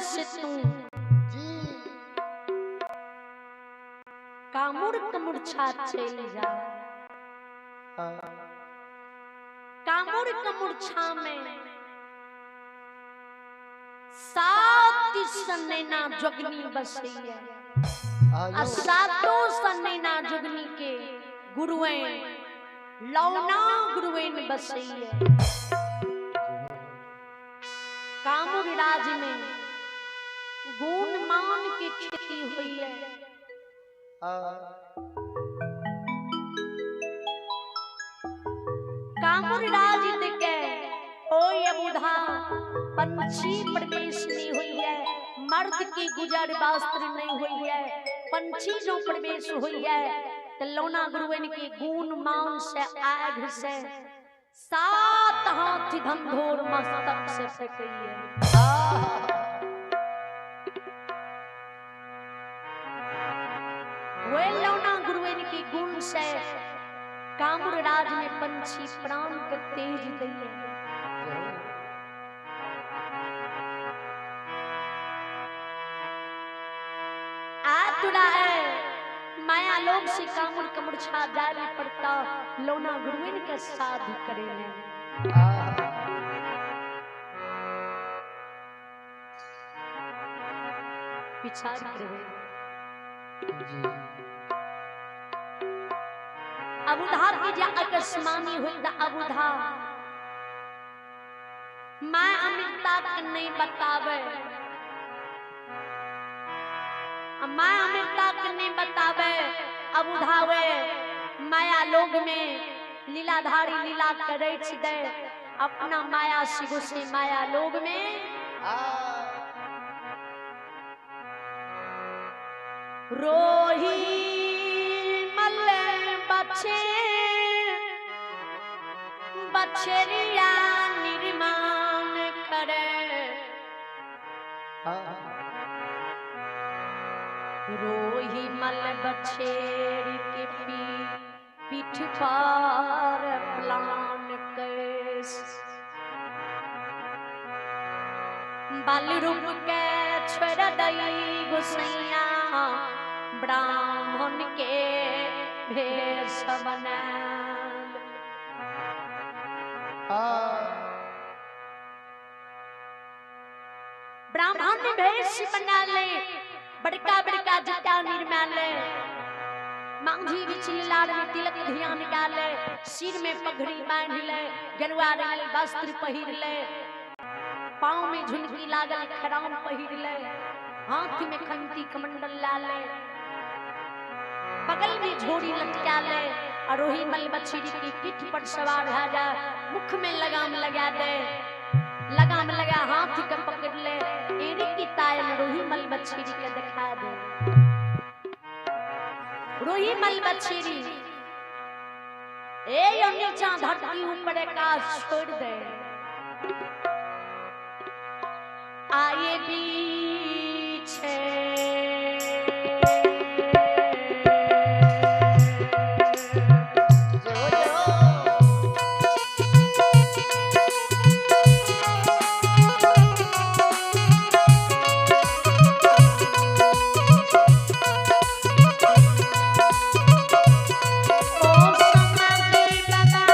से तू जी कामुर कमुरछा चलि जा। हाँ। कामुर कमुरछा में सात सनैना जोगनी बसैया आ आयो सातों सनैना जोगनी के गुरुएन लौना गुरुएन बसैया। कामुर राज में गुण मान के खेती होइए। हाँ। कामुर राज के ओय बुधा पंछी प्रवेश नहीं हुई है, मर्द की गुजर वस्त्र नहीं हुई है, पंछी जो प्रवेश हुई है तो लौना गुरुवन के गुण मान से आग से सात हाथ धंधोर मस्तक से फेंकइए। हाँ। वे लौना गुरुवन के गुण से कामुर राज में पंछी प्राण के तेज दिए। आ तुरा है माया लोग से कामुर कमुरछा जाने पड़ता लौना गुरुइन के साध करे ने। हाँ। विचार करे जी अबुधा की जे अकस्मानी हुई द अबुधा मैं अमृता के नहीं बतावे, मैं अमृता के नहीं बतावे। अबुधावे माया लोग में लीलाधारी लीला करे दे अपना माया से घुसे माया लोग में। हाँ। रोही मल बछे बछेरिया निर्माण करे। हाँ। रोही मल बछेर के पी पीठ पर प्लान केस बाल रूप के छोड़ दई गोसैया ब्राह्मण के भेष बनाल। हाँ। ब्राह्मण भेष बना ले, बड़का बड़का जटा निर्माण ले, मांझी बिचली लाल में तिलक ध्यान डाले, सिर में पगड़ी बांध ले, गेरुआ रंगल वस्त्र पहिर ले, पाँव में झुनकी लागल खराम पहिर ले, हाथ में खंती कमंडल ला ले, बगल में झोरी लटका ले और रोही मल बछड़ी की पीठ पर सवार आ जा, मुख में लगाम लगा दे, लगाम लगा हाथ के पकड़ ले, एरी की तायल रोही मल बछड़ी के दिखा दे। रोही मल बछड़ी ए यो नीचा धरती ऊपर आकाश छोड़ दे। आए पीछे जय हो जय हो। ओ समाजी बाबा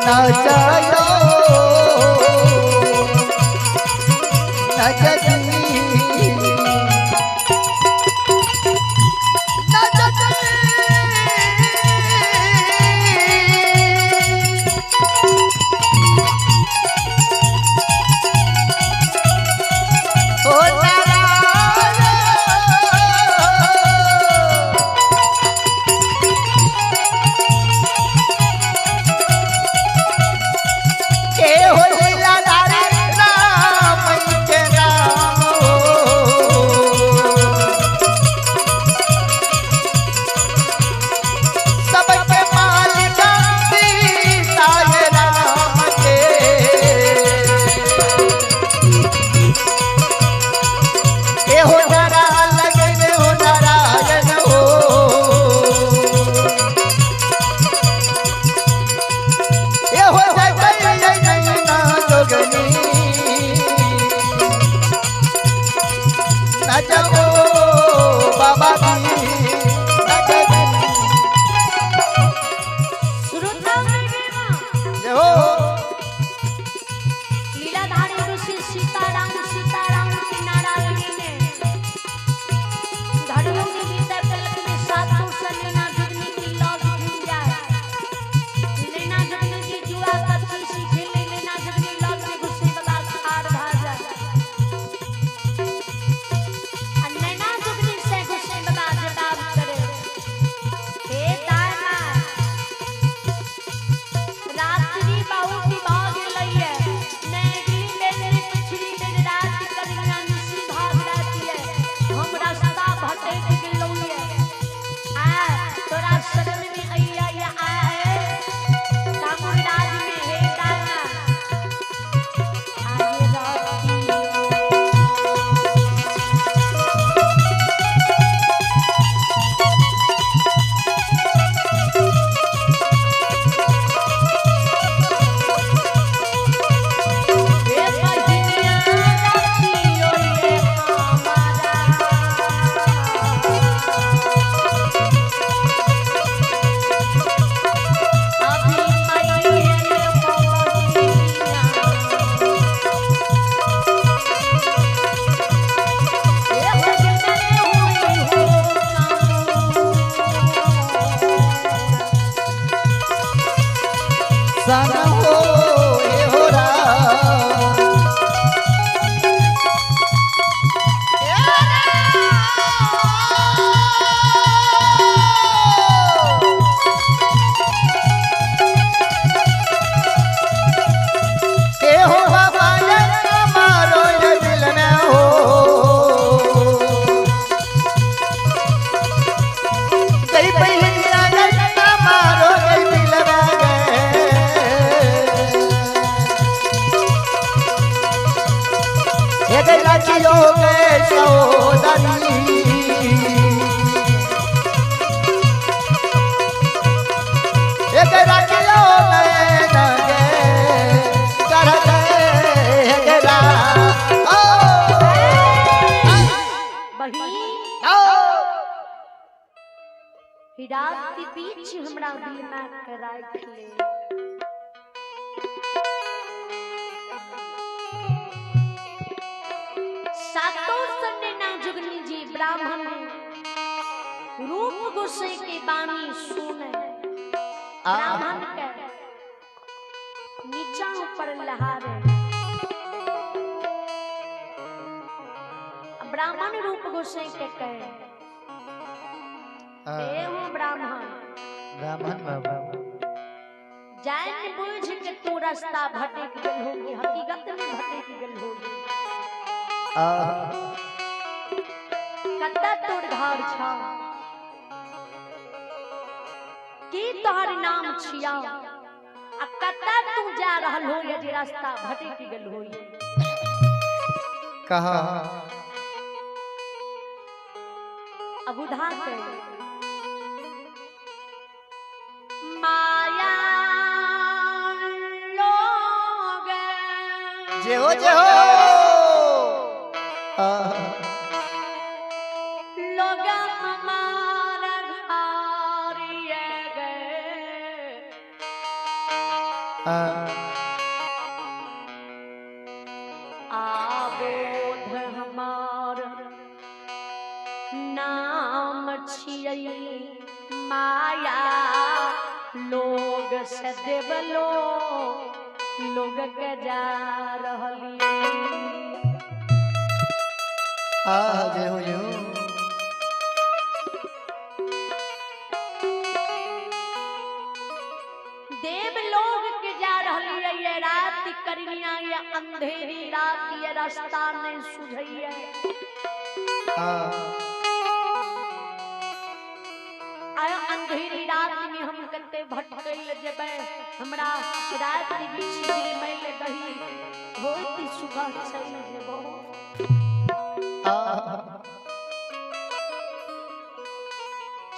नाचायो नचती ओ नारायण के हो लीला धारी राम के राम हो। सबके मालिक सीता ये राम के ए हो नारायण हो नारायण हो ए हो जय जय जय जय ना जोगनी नचो बाबा की नचो श्रोता जय हो लीलाधारी ऋषि सीताराम सीताराम के नारायणी ने घड़ियों के भीतर पलक में सातों सनेना जुगनी की लौट घूम जाए। नैना जुगनी की जुआ पच्चीस खेले नैना जुगनी लौट में घुसे बाबा खार भाजा और नैना जुगनी से घुसे बाबा जवाब करे हे दाना रात्रि बहुत भाग लई है नैगली मेरे पिछड़ी मेरे रात करिया निशी भाग रहती है हम रास्ता भटक गेलौ है आ तोरा शरण में अइया या आए कामुर राज में हे दाना आए राती हे बहिनिया रातियो रे हमारा अभी मैया बहिनिया हे हो जगने हुई हो कामू। सन हो ए हो राम ए हो बाबा ये मारो ये दिल में हो गई बहिनिया गई मारो गई दिल में गए ये गई राखियो गए सौदानी एक राखियो नैन के कर दे गरा ओ बहिन ओ रात के बीच हमरा दिल में कराई ले सातों सन्ने ना जुगनी जी ब्राह्मण रूप गुस्से के बानी सुने ब्राह्मण के नीचा ऊपर लहारे ब्राह्मण रूप गोसाई के कहे हे हो ब्राह्मण ब्राह्मण बाबा जान बूझ के तू रास्ता भटक गेल होगी हकीकत में भटक गेल होगी आ कत्ता तोर घर छा की तोहर नाम छिया आ कत्ता तू जा रहल हो ये जे रास्ता भटक गेल होई कहा अब उधा के माया लोग जे हो जे हो आ लोग हमारा घर ये गए आबोध हमार नाम छियै माया लोग से देवलो लोग के जा रहली। जय हो जय हो। देव लोग के जा रहली ये रात करिया ये अंधेरी रात ये रास्ता नहीं सुझैया। अंधेरी रात में हम कते भटकल जेबै, हमरा रात बिछि मैल दही होत सुबह चल जेबो।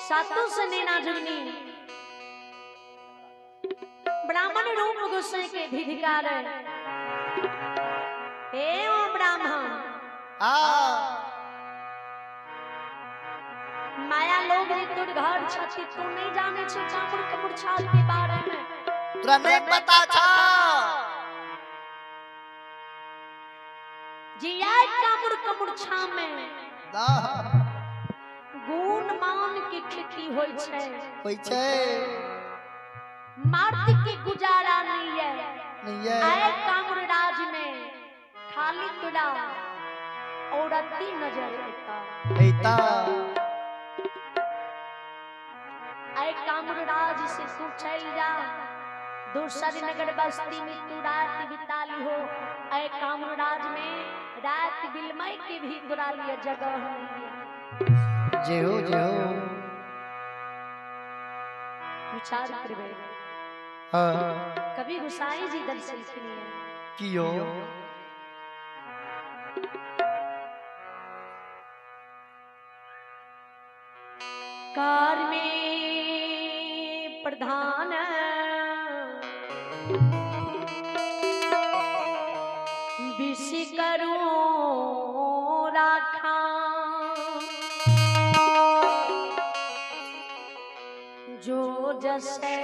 सातों से नैना जुगनी ब्राह्मण रूप गोसाई के धिधिकार हे ओ ब्राह्मण माया लोग जे तोर घर छथि तू नहीं जाने छी कामुर कमुर छाल के बारे में तोरा नहीं पता छा जी आय कामुर कमुर छा में गुण मान के खेती होई छै होई छै मर्द के गुजारा नहीं है नहीं है। आए कामुर राज में खाली तोरा औरती नजर एता एता। आए कामुर राज से तू चल जा दूसर नगर बस्ती में तू रात बिता ली हो। आए कामुर राज में रात बिलमई के भी तोरा लिए जगह नहीं है। जय हो जय हो। विचार करबे कभी गुसाई जी दर्शन के कियो कार में प्रधान विष करो राखा जो जसे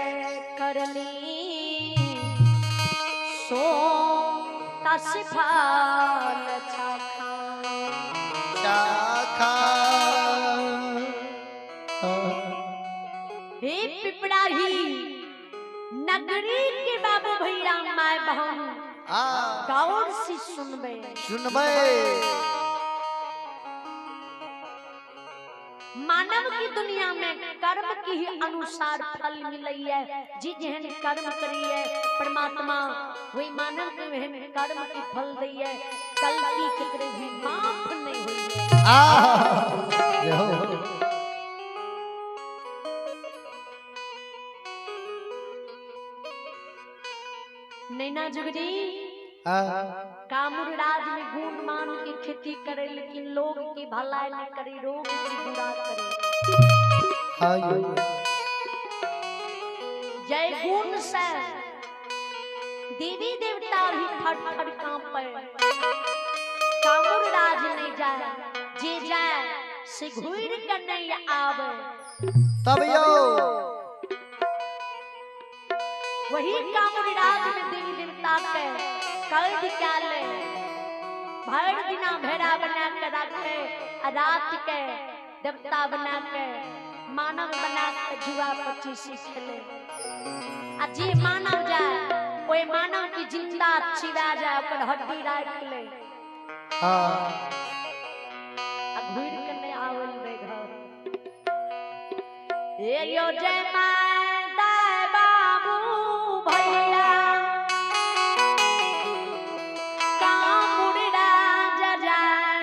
करली सो तस फल चाखा चाखा। हे पिपराही नगरी के बाबू भैया my बहन गौर से सुनबे सुनबे। मानव की दुनिया में कर्म के ही अनुसार फल मिलैया। जी जेहन कर्म करिए परमात्मा वही मानव के वहन कर्म के फल दैया। गलती केकरे भी माफ नहीं होई। नैना जुगनी कामुर राज में गुण मान की खेती करे लेकिन लोग की भलाई नहीं करे, रोग की बुरा करे। जय गुण से देवी देवता भी थर थर कांपे। कामुर राज नहीं जाए, जे जाए से घूर कर नहीं आवे। तब यो वही कामुर राज में देवी देवता के कैद काले भर दिना भेड़ा बना के रखे, रात के देवता बना के मानव बना के जुआ पचीसी खेले। आ जे मानव जाए ओए मानव की जिंदा चिरा जाए, ओकर हड्डी राख ले। आ घूर के नहीं आवल बे घर। ए यो जय माता बाबू भैया कामुर राज जाए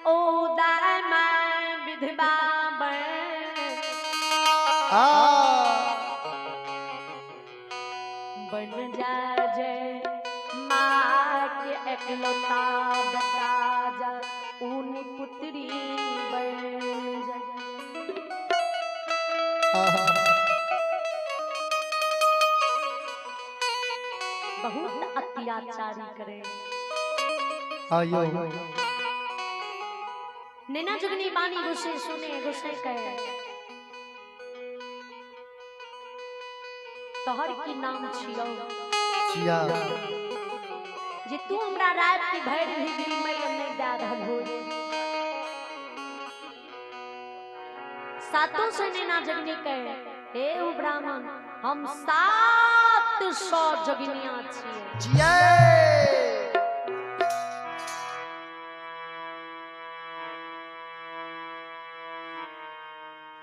ओ दाय my विधवा बन जा जय माँ के एकलौता बेटा जा ऊनी पुत्री बन जा। बहुत अत्याचारी करे। आयो नैना जुगनी बानी गुस्से सुने गुस्से कहे तोहर की नाम छियो। जिया। जे तू हमरा रात के भरि भी घूमै लए नहि दए रहल हो। सातों सौ नैना जगनी कहे, हे ओ ब्राह्मण, हम 700 जगनिया छियै। जिया।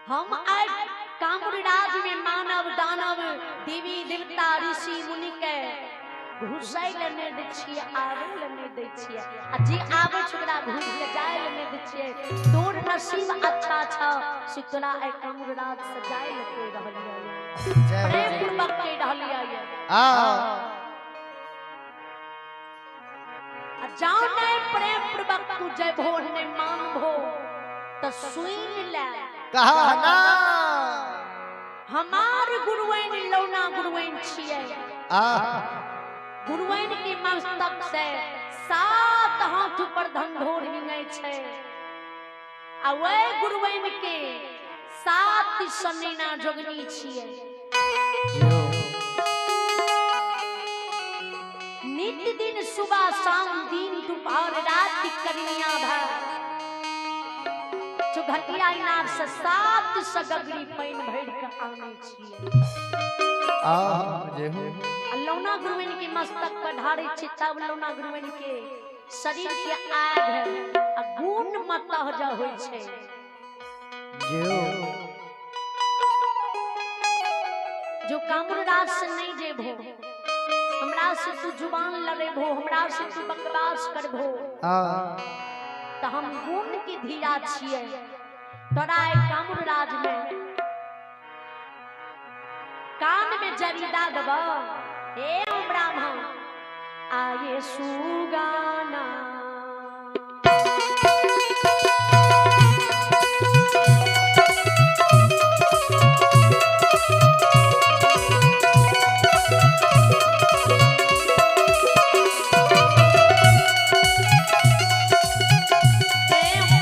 हम आइ कामुर राज में मानव दानव देवी देवता ऋषि मुनि के घुसै लए नहि दै छियै, आबै लए नहि दै छियै, आ जे आबै छै ओकरा घुसि के जाय लए नहि दै छियै। तोर नसीब अच्छा छौ से तोरा आइ कामुर राज से जाय लए कहि रहल यऽ, जय हो। प्रेम पूर्वक कहि रहल यऽ। आ आ जाओ नहि प्रेम पूर्वक तू जयभो नहि मानभो तऽ सुनि ले, कहा ना हमार गुरुआइन लौना गुरुआइन छियै। आ गुरुआइन के मस्तक से 7 हाथ ऊपर धंधोर हिंगै छै, आ वह गुरुआइन के 7 सनेना जोगनी छियै। जियो। नित्य दिन सुबह शाम दिन दोपहर रात करनिया भर चुघटिया इनार से 700 गगरी पानि भरि के आनै छियै। आ जय हो। आ लौना गुरुआइन के मस्तक पर ढारै छै, तब लौना गुरुआइन के शरीर के आग आ गुण मतह जा होइ छै। जियो। जो कामुर राज से नहीं जेबो, हमरा से तू जुबान लड़ेबो, हमरा से तू बकवास करबो, आ तो हम गुण के धिया छियै। तोरा आइ कामुर राज में कान में जरीदा देब। हे ओ ब्राह्मण, आये सुगाना हे ओ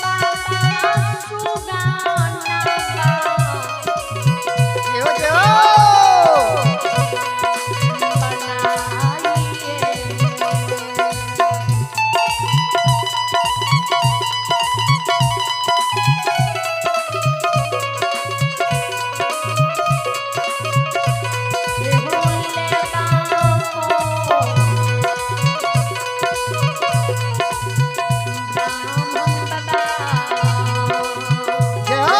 बाबा सुगाना बा। जियो जियो। बनाइए। होले बापो ब्राह्मण बाबा। जय हो।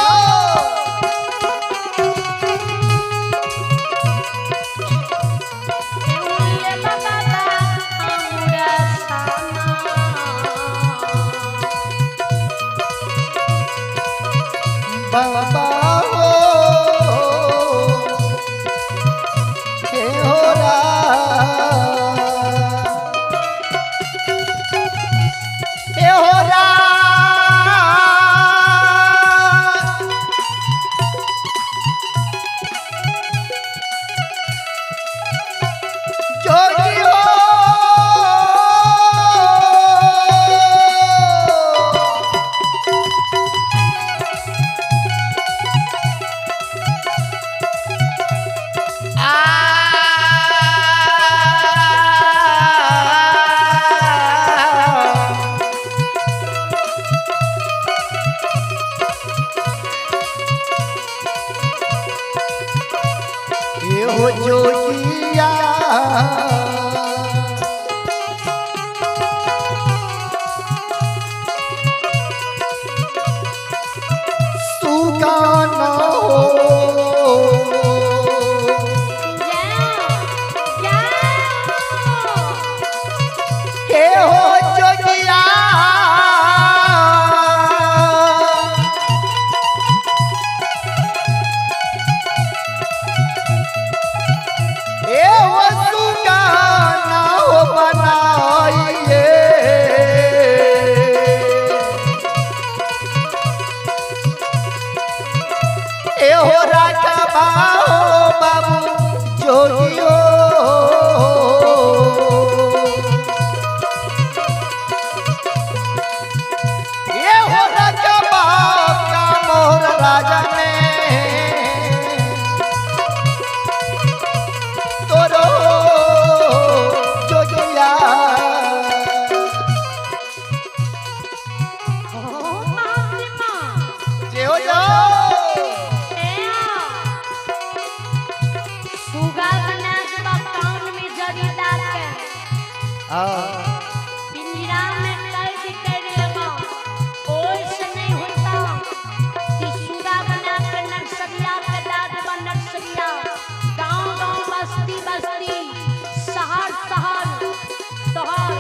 होले बाबा हमरा साना। बाबा हो हे हो रा हे हो रा। जोगी हो आ ये हो जोगिया सुगाना हो। हे हो जोगिया ए हो सुगाना हो बनाइए। ए हो राजा बाहो बाबू जोगियो। ये हो राजा बाप का मोर राजा ने तोरो। हाँ पिंजरा में कैद कर लेबा ओइ से नहीं होता कि सूरा बना के नर्सरिया के दादबा नर्सरिया गांव गांव बस्ती बस्ती शहर शहर तोहर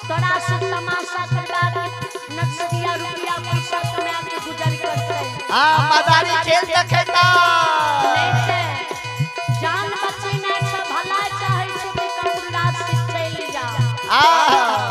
तोरा से तमाशा करवा के नर्सरिया रुपया पैसा कमा के गुजर करते। हाँ मदारी खेल देखेता। नहीं ते जान बचेना छ भला चाहे छो ते कमराज से चल जा। हाँ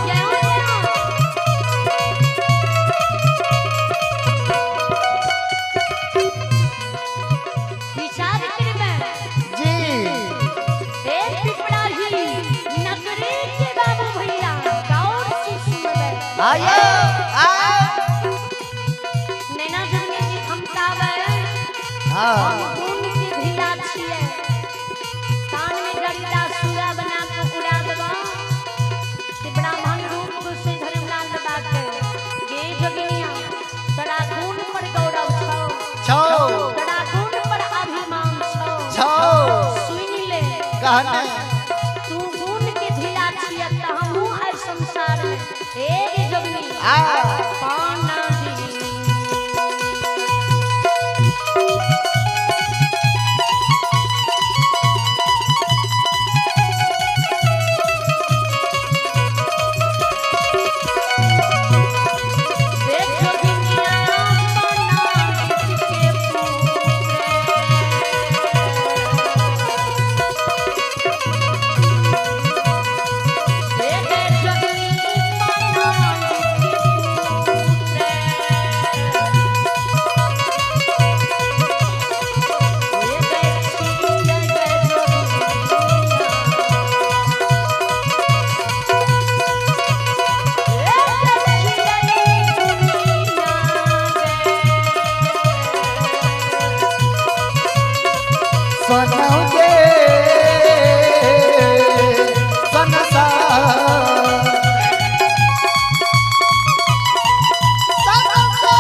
जाओ जाओ विचार करबे जी ए पिपराही नगरी के बाबू भैया गौर से सुनबे। आयो आओ। नैना जगनी जी खमतावे हाँ हम गुण के धिया छिए कान में जड़ीला सूरा बना के उड़ा देबा ते ब्राह्मण रूप गोसाई धर्मलाल बाबा के गे जोगिनिया तोरा गुण पर गौरव छौ छो तोरा गुण पर अभिमान छौ छो सुनि ले कहना तू गुण के धिया छिए त हमहूँ आइ संसार में हे गे जोगिनी आ पाना जी देखो दुनिया बना के पुत्र देखो दुनिया बना के पुत्र सनौ के सनसा सनसा।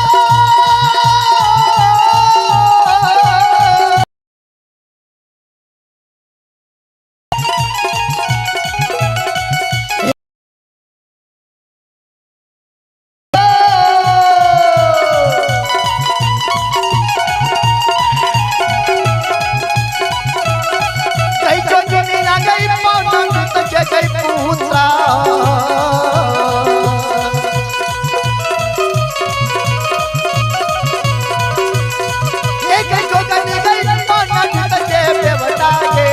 कई जोगिनी ना गई पौन के गई पुत्रा एक जोगिनी गई पौन के देवता के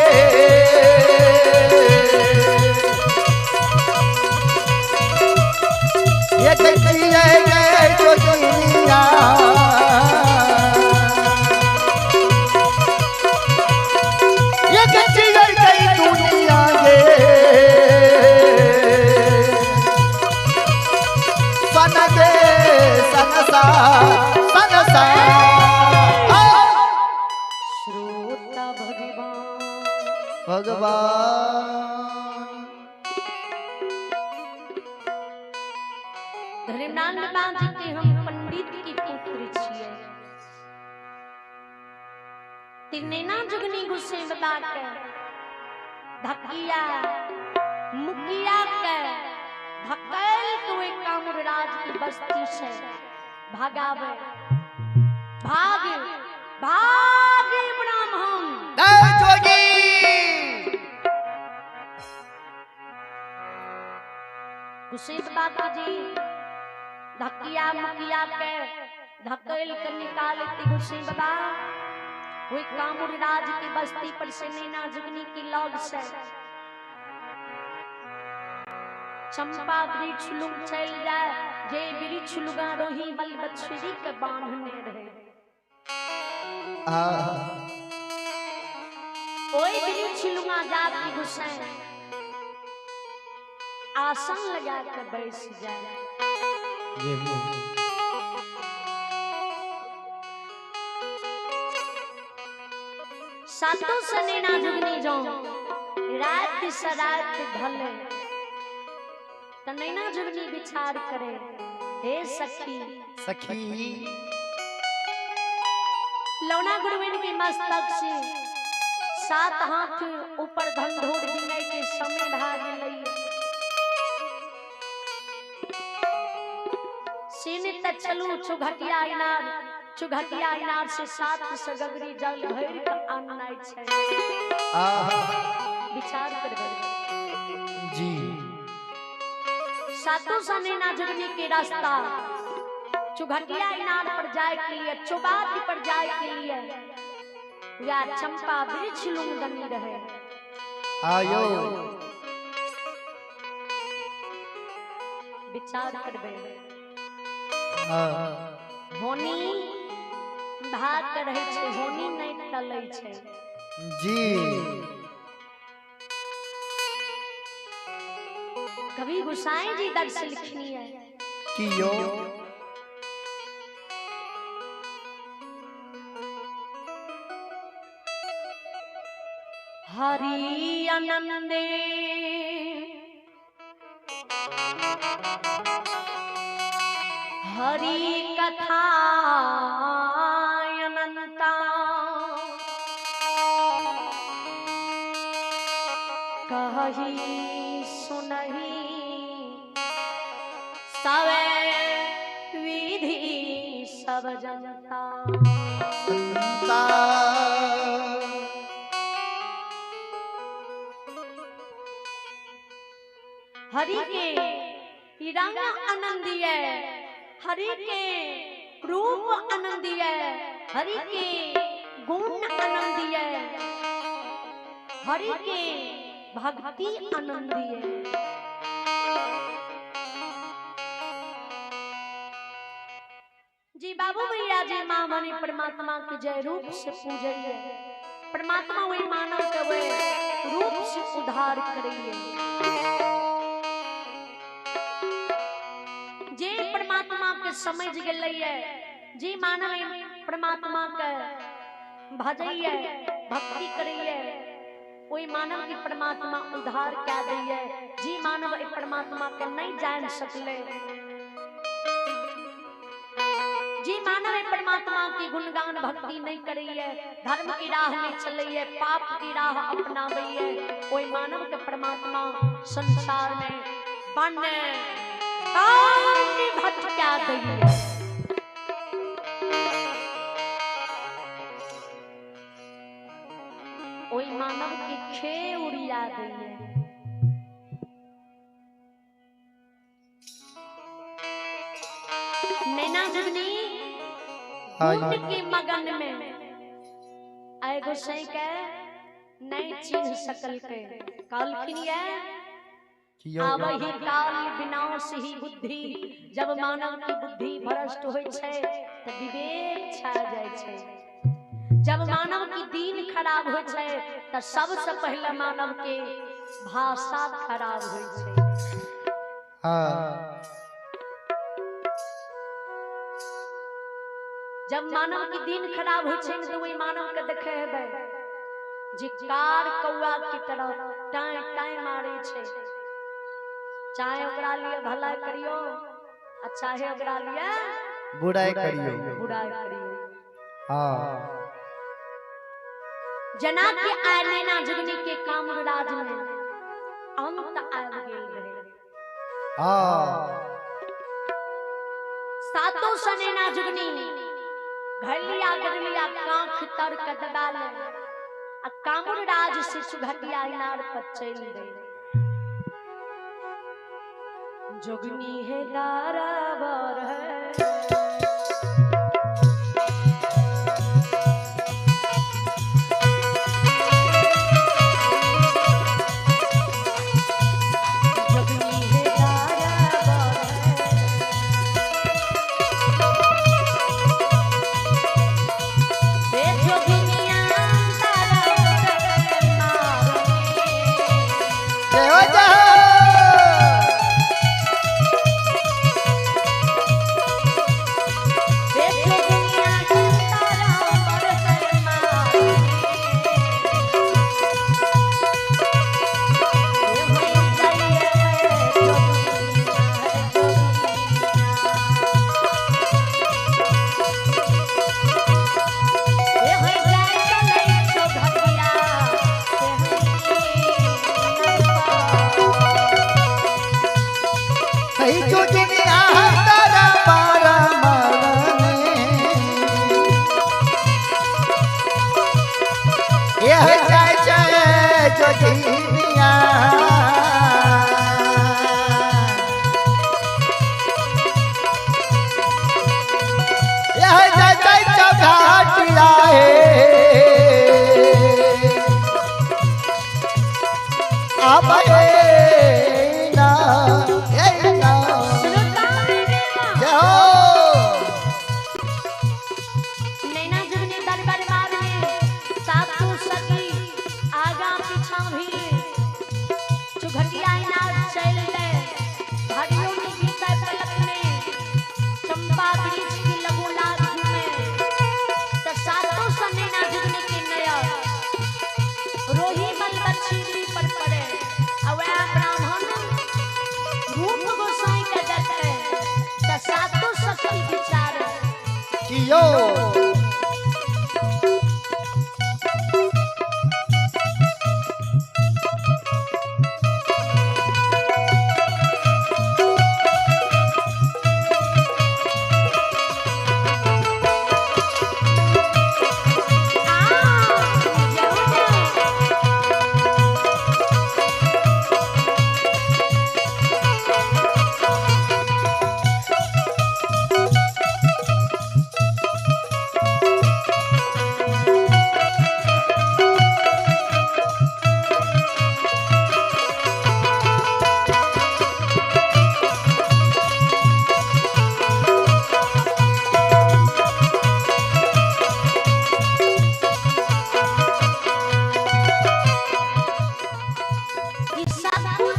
एक किए गए जोगिनिया एक चिड़ै गई दुनिया गे सन गे सनसा सनसा आ! श्रोता भगवान भगवान धर्मनाथ बाबा जी के हम पंडित के पुत्र छिए तिरनैना जुगनी गुस्से बाबा के धकिया मुकिया के धकेल के ओहि कामराज की बस्ती से भगावे भाग भाग ब्राह्मण जय जोगी गुस्से बाबा जी धकिया मुकिया के धकेल के निकालते गुस्से बाबा वही कामुर राज की बस्ती पर से नैना जुगनी की लौग से चंपा वृक्ष लुग चल जाए, जे वृक्ष लुगा रोही बल बछड़ी के बांधने रहे। ओई वृक्ष लुगा जाके घुसे आसन लगा के बैस जाए। सातों से नैना जुगनी जो रात से रात ढले त नैना जुगनी विचार करे, हे सखी सखी लौना गुरुविन के मस्तक से सात हाथ ऊपर धंधोर बिनय के समय भाग लई। सीने तक चलू चुघटिया इनार, चुघटिया इनार से सात सगगरी जल भर के आननाय छै। विचार करबै जी। सातों सा नैना जुगनी के रास्ता चुघटिया इनार पर जाए के लिए, चौबाती पर जाए के लिए या चंपा वृक्ष लुंगनी रहे। आयो विचार करबै होनी भाग रहे छै, होनी नहीं टलै छै जी। कभी गोसाई जी दर्श लिखनी है कियो हरि आनंदे हरि कथा अनंता कही सुनही सवे विधि सब जनता। हरि के रंग आनंदी है, हरि के रूप आनंदी है, हरि के गुण आनंदी है, हरि के भक्ति आनंदी है। जी बाबू भैया जी माँ बने परमात्मा के जय रूप से पूजइए, परमात्मा वही मानव के वे रूप से उद्धार करिए। जे परमात्मा के समझ गए, जे मानव परमात्मा के भजइए भक्ति करिए, वही मानव की परमात्मा उद्धार क्या दैये। जी मानव परमात्मा के नहीं जान सकले, जी मानव परमात्मा की गुणगान भक्ति नहीं करिए, धर्म की राह में चलिए, पाप की राह अपनाविए, वही मानव के परमात्मा संसार में बन भटका दैये। ओई मानव के खे उड़िया दैये। नैना जुगनी गुण के मगन में आए गोसाई के नहीं चिन्ह सकल के कहलखिन ये आवही काल विनाश ही बुद्धि। जब मानव की बुद्धि भ्रष्ट होय छै त विवेक छा जाय छै। जब मानव की दीन खराब होय छै त सबसे पहले मानव के भाषा खराब होय छै। जब मानव की दीन खराब होय छै त वही मानव के देखे हेबै जे कार कौआ की तरह टाय टाय मारे छै। चाहे ओकरा लिए भला करियो आ चाहे ओकरा लिए बुराई करियो, बुराई करियो। हाँ जना के आय नैना जुगनी के कामराज में अंत आबि गेल रहे। हाँ सातों स नैना जुगनी घलिया गलिया कांख तर के दबा ले आ कामुर राज से सुघटिया इनार पर चलि गई। जोगनी है दारावर है बाबा ए ना ए ना। जय हो। नैना जुगनी दरबार में सातों सखी आगा पीछा भी चुघटिया इनार चल दे घड़ियों में बीता पलक में चंपा वृक्ष की लगो लाग में। तो सातों स नैना जुगनी के नया रोही मल बच्छी पर पड़े अवै ब्राह्मण रूप गोसाई के देखे तो सातों सखी विचार कियो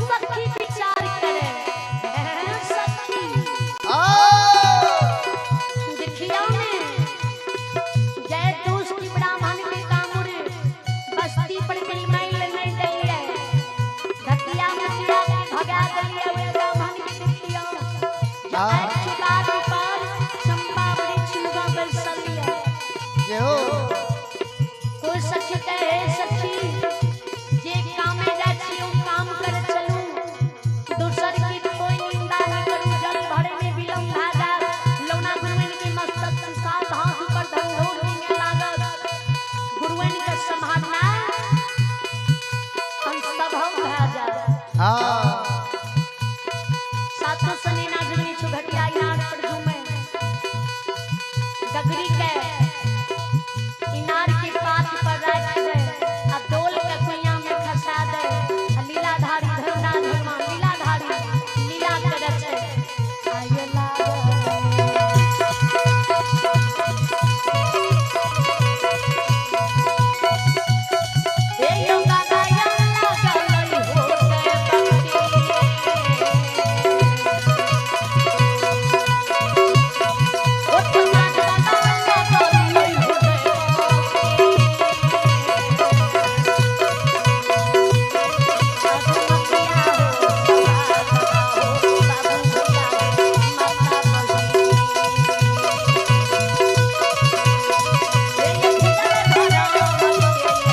सखी विचार करे सखी देखियो ने जय दोष की ब्राह्मण के कामुर बस्ती पर मैल नहीं दलिए धकिया मचिया के भगा दलिए वे ब्राह्मण के देखियो जय चुकार पर चंपा वृक्ष लगा बरसलिए। जय हो। कोई सखी कहे सखी जे कामे जा छी ओ काम कर चलू दोसर की कोई निंदा नहीं करू जल भरे में विलंब भा जात लौना गुरुवन के मस्तक से सात हाथ ऊपर धंधोर नींगे लागत गुरुवन के संभालना हम सब हम भा जात। हां सातों सने नाजनी छुघटिया इनार पर झूमे गगरी के इनार के पात पर राख दे आ डोल के कुइया में खसा दे आ लीलाधारी धर्मनाथ भगवान लीलाधारी लीला करे छै आये लागल हे यो बाबा या लागल हो के भक्ति ओ तुम्हार बाबा लागल हो के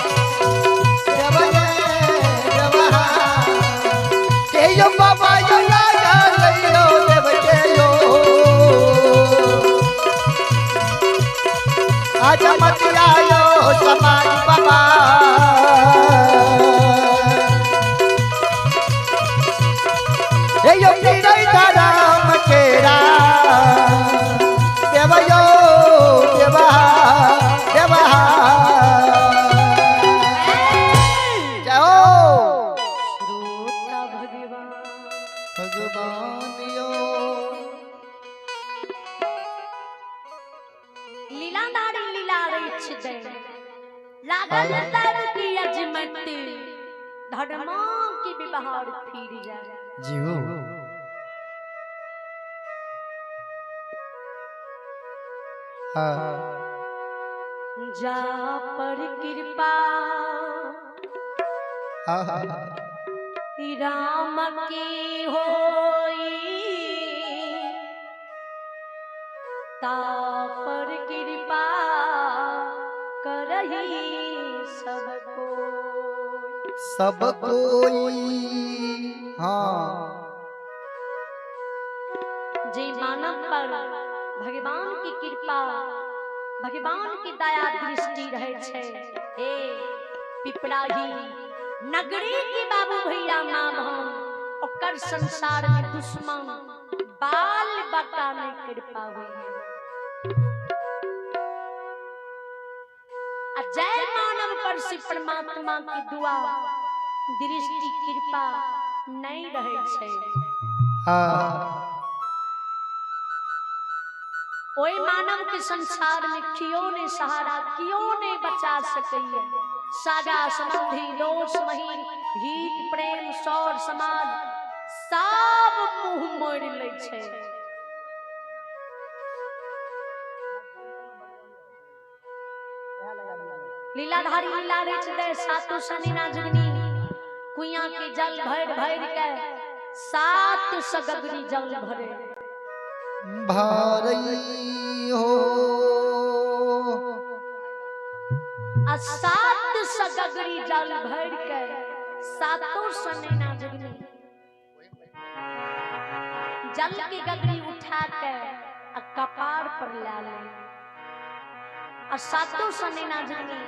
देव देव के यो बाबा यो लागल यो देव के यो आज मत आयो समाज बाबा हे यो पीरई धरम केरा देव यो देवा देवा। जय हो। भगवान यो लीलाधारी लीला रच दे लागल तब की अजमत धर्मा की व्यवहार फिर जाए। जी हो। हाँ जा पर कृपा हाँ हाँ राम की होई ता पर कृपा करही सब कोई। सब कोई। हाँ जे मानव पर भगवान की कृपा भगवान की दया दृष्टि रहे छे हे पिपराही नगरी के बाबू भैया माँ बहन ओकर संसार में दुश्मन बाल बका नहीं कर पावे। आ जय मानव पर से परमात्मा की दुआ दृष्टि कृपा नहीं रहे छै। हाँ। ओहि मानव के संसार में कियो ने सहारा, कियो ने बचा सकैया। सागा संबंधी दोष महीन हित प्रेम सौर समाज सब मुंह मोड़ लै छै। लीलाधारी लीला रच दे सातो शनि नाजनी कुइया के जल भर भर के 7 सगगरी जल भरे भरई हो। आ 7 सगगरी जल भर के सातो शनि नाजनी जल की गगरी उठा के आ कपार पर ला ले आ सातो शनि नाजनी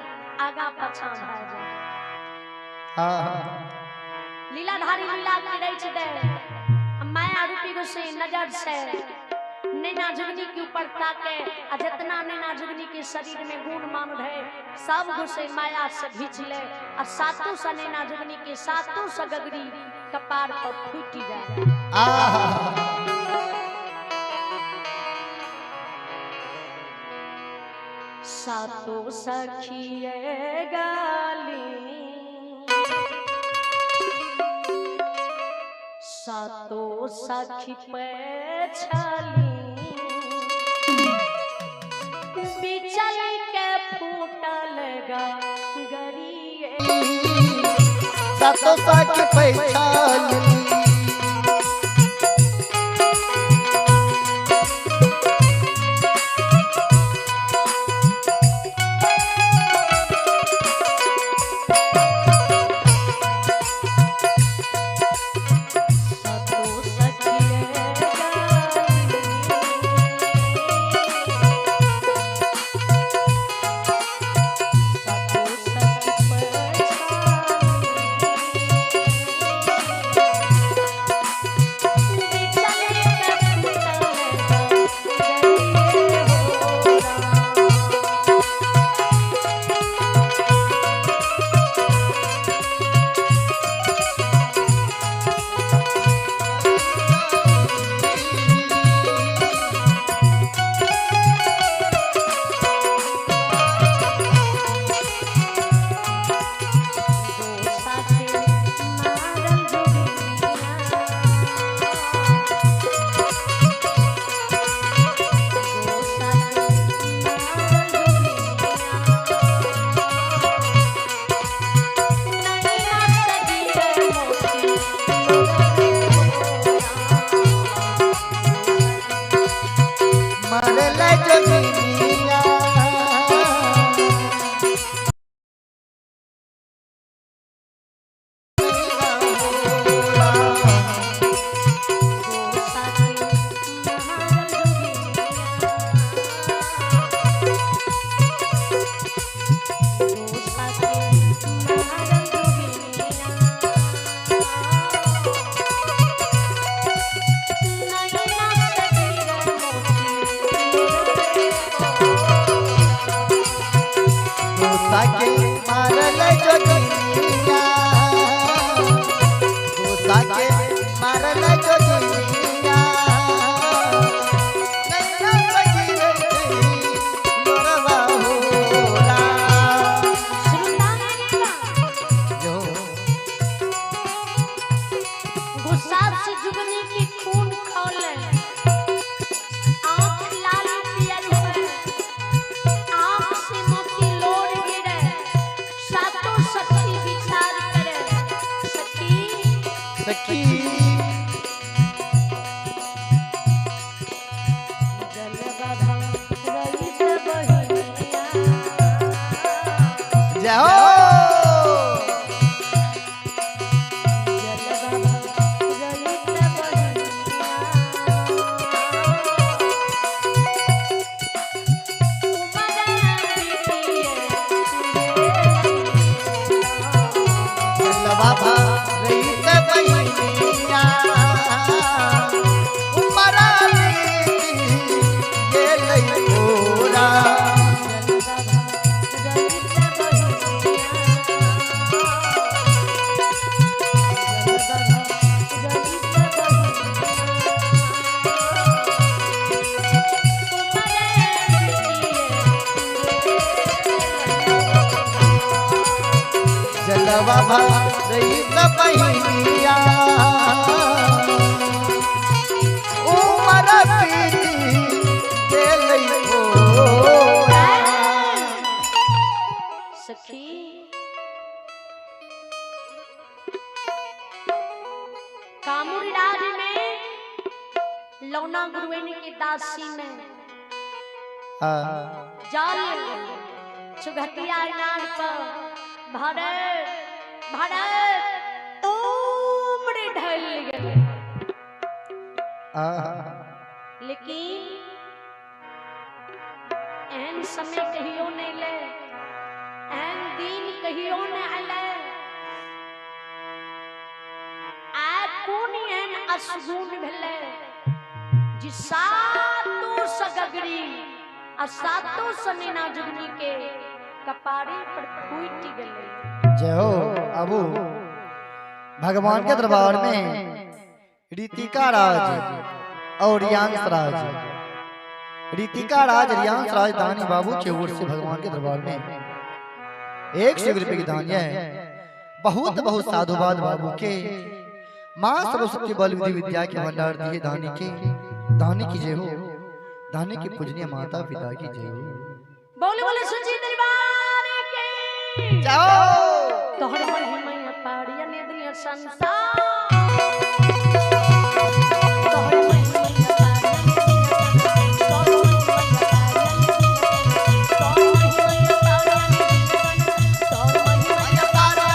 आगा पछा भा जाए। हाँ। लीलाधारी लीला के रच दे माया रूपी गोसे नजर से नैना जुगनी के ऊपर ताके आ जितना नैना जुगनी के शरीर में गुण मान रहे सब घुसे माया से घींच ले आ सातों सा नैना जुगनी के सातों सा गगरी कपार पर फूटी जाए। सातों सखिए गाली सातों सखी पे छली बिचल के फूटल गगरिए सातों सखी पे छली। गेलै तोरा। जल बाबा रहित बहिनिया। जलवा भरई सबहिनिया उमर बीती गेलै थोड़ा। सखी कामुर राज में लौना गुरुएन के दासी में जल चुघटिया नार पर भरत भरत उम्र ढल गए। लेकिन एहन समय कहियो नहीं ले, एहन दिन कहियो नहीं आले। आ कोन एहन असगुन भेलै जी सातो सगगरी आ सातो सनेना जुगनी के कपारे पर फूटि गेलै। जय हो अबू। भगवान के दरबार में रीतिका राज और रियांश राज, रीतिका राज रियांश राज दानी बाबू के ओर से भगवान के दरबार में 100 रुपये की दान है। बहुत बहुत साधुवाद बाबू के। माँ सरस्वती बल विधि विद्या के भंडार दिए दानी के, दानी की जय हो, दानी की पूजनीय माता पिता की जय हो। बोले बोले सच्ची दरबार के जाओ। तोहर महिमा पारिया ने दुनिया संसार, तोहर महिमा पारिया ने दुनिया संसार, तोहर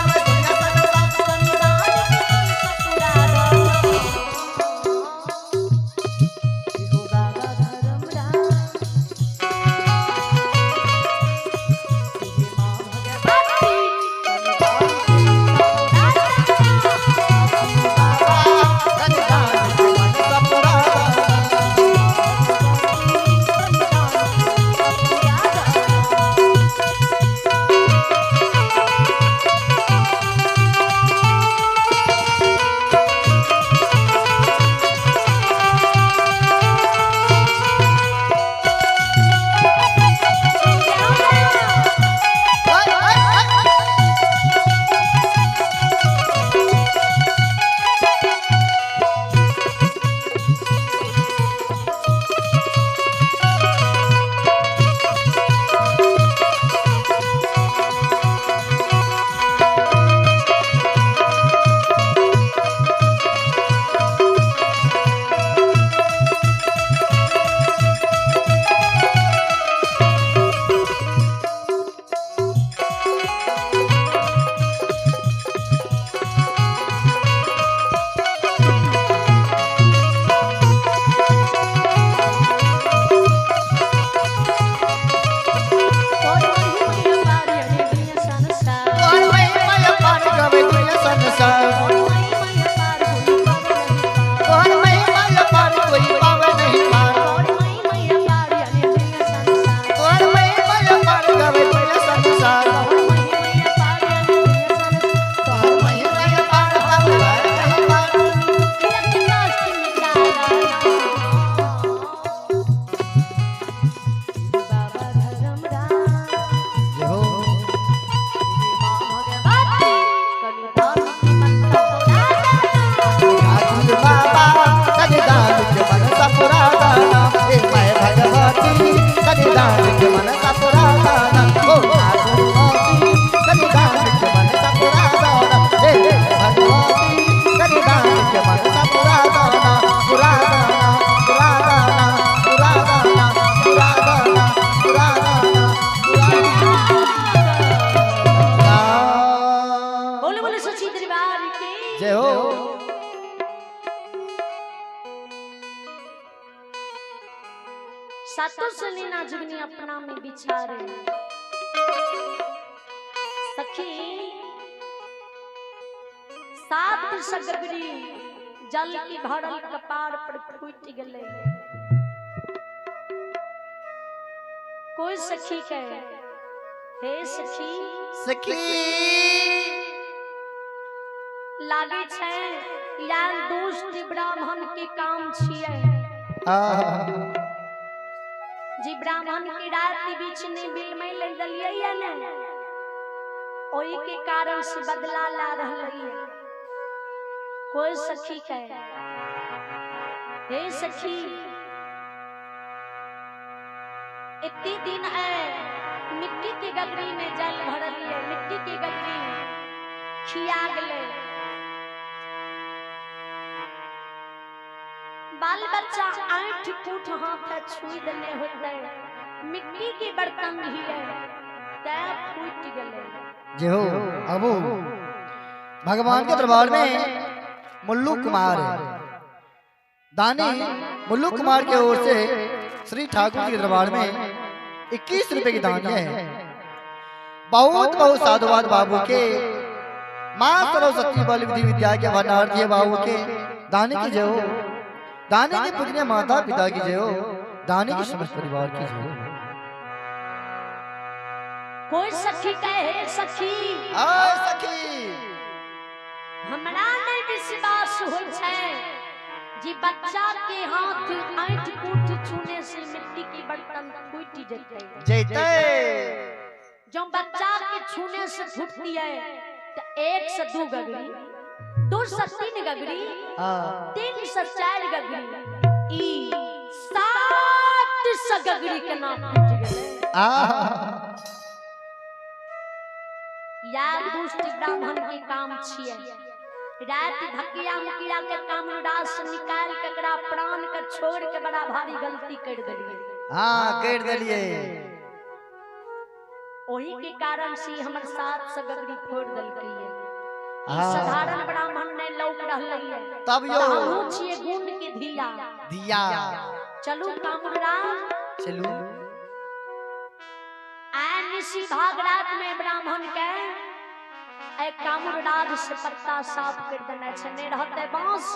बोले बोले सच्ची दरबार की जय हो। सातों सलीना जुगनी अपना में बिचारे सखी सात सगरी जल की भरल कपार पर फूट गले। कोई सखी कहे हे सखी, सखी लागे छै यार दुष्ट ब्राह्मण के काम छियै। जी ब्राह्मण के रात बीच में बिल में ले दलियै या ने, ओही के कारण से बदला ला रहल है। कोई सखी कहे, हे सखी इतनी दिन आए मिट्टी के गगरी में जल भरल है, मिट्टी के गगरी खिया गए, बाल बच्चा आठ फूट हाथ छुई देने होते, मिट्टी के बर्तन ही है तै फूट गए। जय हो। अबू भगवान के दरबार में मुल्लू कुमार दानी मुल्लू कुमार के ओर से श्री ठाकुर के दरबार में 21 रुपए की दान है। बहुत बहुत साधुवाद बाबू के, माँ सरस्वती बल विधि विद्या के भंडार दिए बाबू के। दानी की जय हो, दानी के पूजनीय माता पिता की जय हो, दानी के समस्त परिवार की जय हो। कोई सखी कहे, सखी आय सखी हमरा नहीं विश्वास होय छै जी बच्चा के हाथ ऐठ कूट छूने से मिट्टी की बर्तन फूट जते जैते। जो बच्चा के छूने से फूटती है तो 1 से 2 गगरी, 2 से 3 गगरी, 3 से 4 गगरी, ई 7 से गगरी के नाम फूट गए। यार दुष्ट ब्राह्मण के काम छिए, रात धकिया मुकिया के काम रास निकाल के एकरा प्राण के छोड़ के बड़ा भारी गलती कर देलिए। हाँ कर देलिए। ओही के कारण से हमर 7 से गगरी फोड़ देलकै। साधारण ब्राह्मण ने लौक रहलै तब यो हमहु छिए गुण के धिया धिया। चलू कामराज चलू। आय निशी भाग रात में ब्राह्मण के एक कामराज से पत्ता साफ कर देना छै, नहीं रहते बांस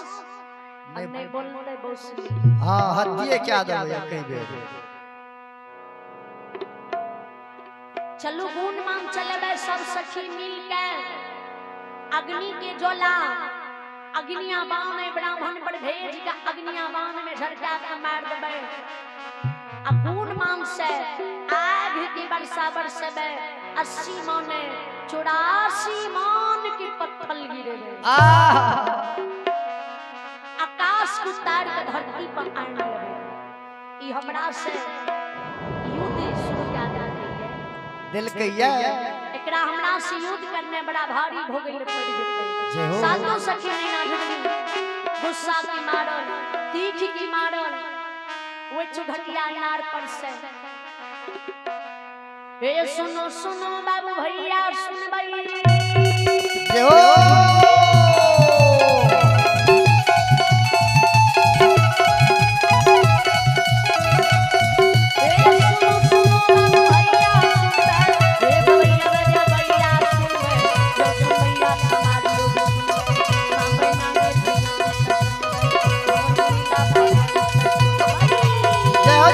नहीं बोलते बोस। हां हत्तिए क्या देबै कई बेर। चलू गुण मान चलेबै सब सखी मिल के अग्नि के ज्वाला अग्निया बाण ब्राह्मण पर भेज के अग्निया बाण में झड़का के मार देबै। आ गुण मान से आग के वर्षा बरसेबै, 80 माने 84 मान के पत्थर गिरेबै, आकाश को तार के धरती पर आने लगे। ई हमरा से युद्ध शुरू कए देलकै देलकै। एकरा हमरा से युद्ध करने बड़ा भारी भोगल पड़ जेतै। सातों सखी नैना झुगली गुस्सा की मारल, तीख की मारल, वो चुघटिया नार पर से ए सुनो सुनो बाबू भैया सुनबै। जय हो। जय हो।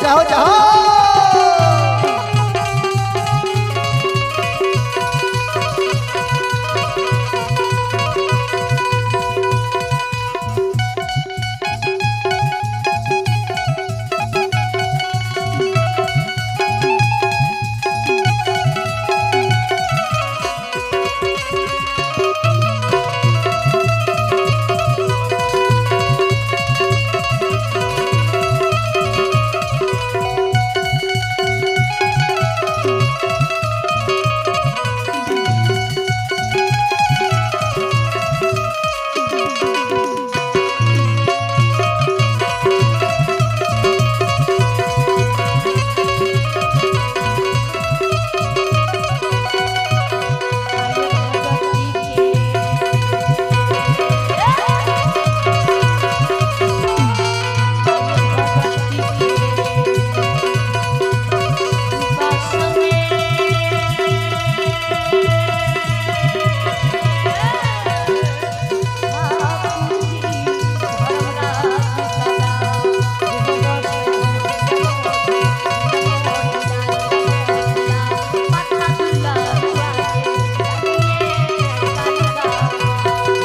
जाओ जाओ।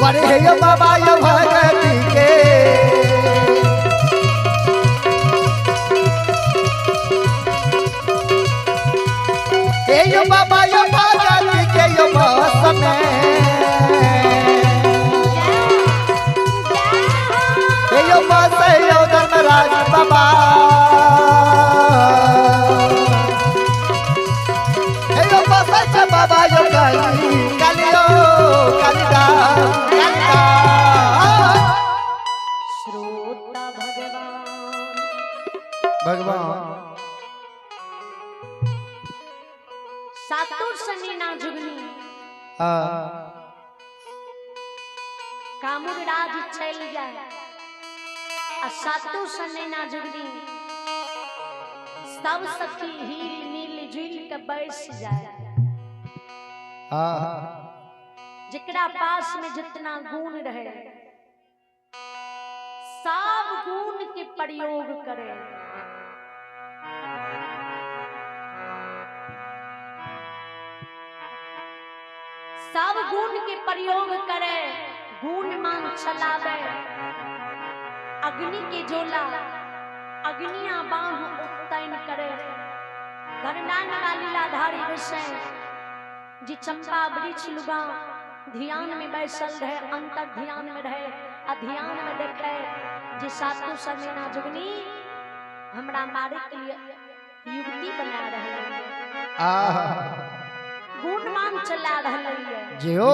बड़े हे बाबा यो भगती के। हे यो बाबा यो भगती के यो बस में। हे यो बस यो धर्मराज बाबा। हे यो बस बाबा यो काली कालियो कालिदास कालिदास। श्रोता भगवान भगवान सातों शनि ना जुगनी कामुर राज चल जाए आ सातों शनि ना जुगनी सब सखी हिल मिल जुल के बैस जाए। जिकरा पास में जितना गुण रहे सब गुण के प्रयोग करे। सब गुण के प्रयोग करे, गुण मान चलावे। अग्नि के जोला अग्निया बांध उत्तैन करे। धर्मनारायण लीलाधारी गोसाई जी चंपा वृक्ष लुगा ध्यान में बैसल रहे, अंतर ध्यान में रहे आ ध्यान में देखे जे सातु समीना जुगनी हमरा मारे के लिए युवती बना रहे, गुण मान चला रहे जियो।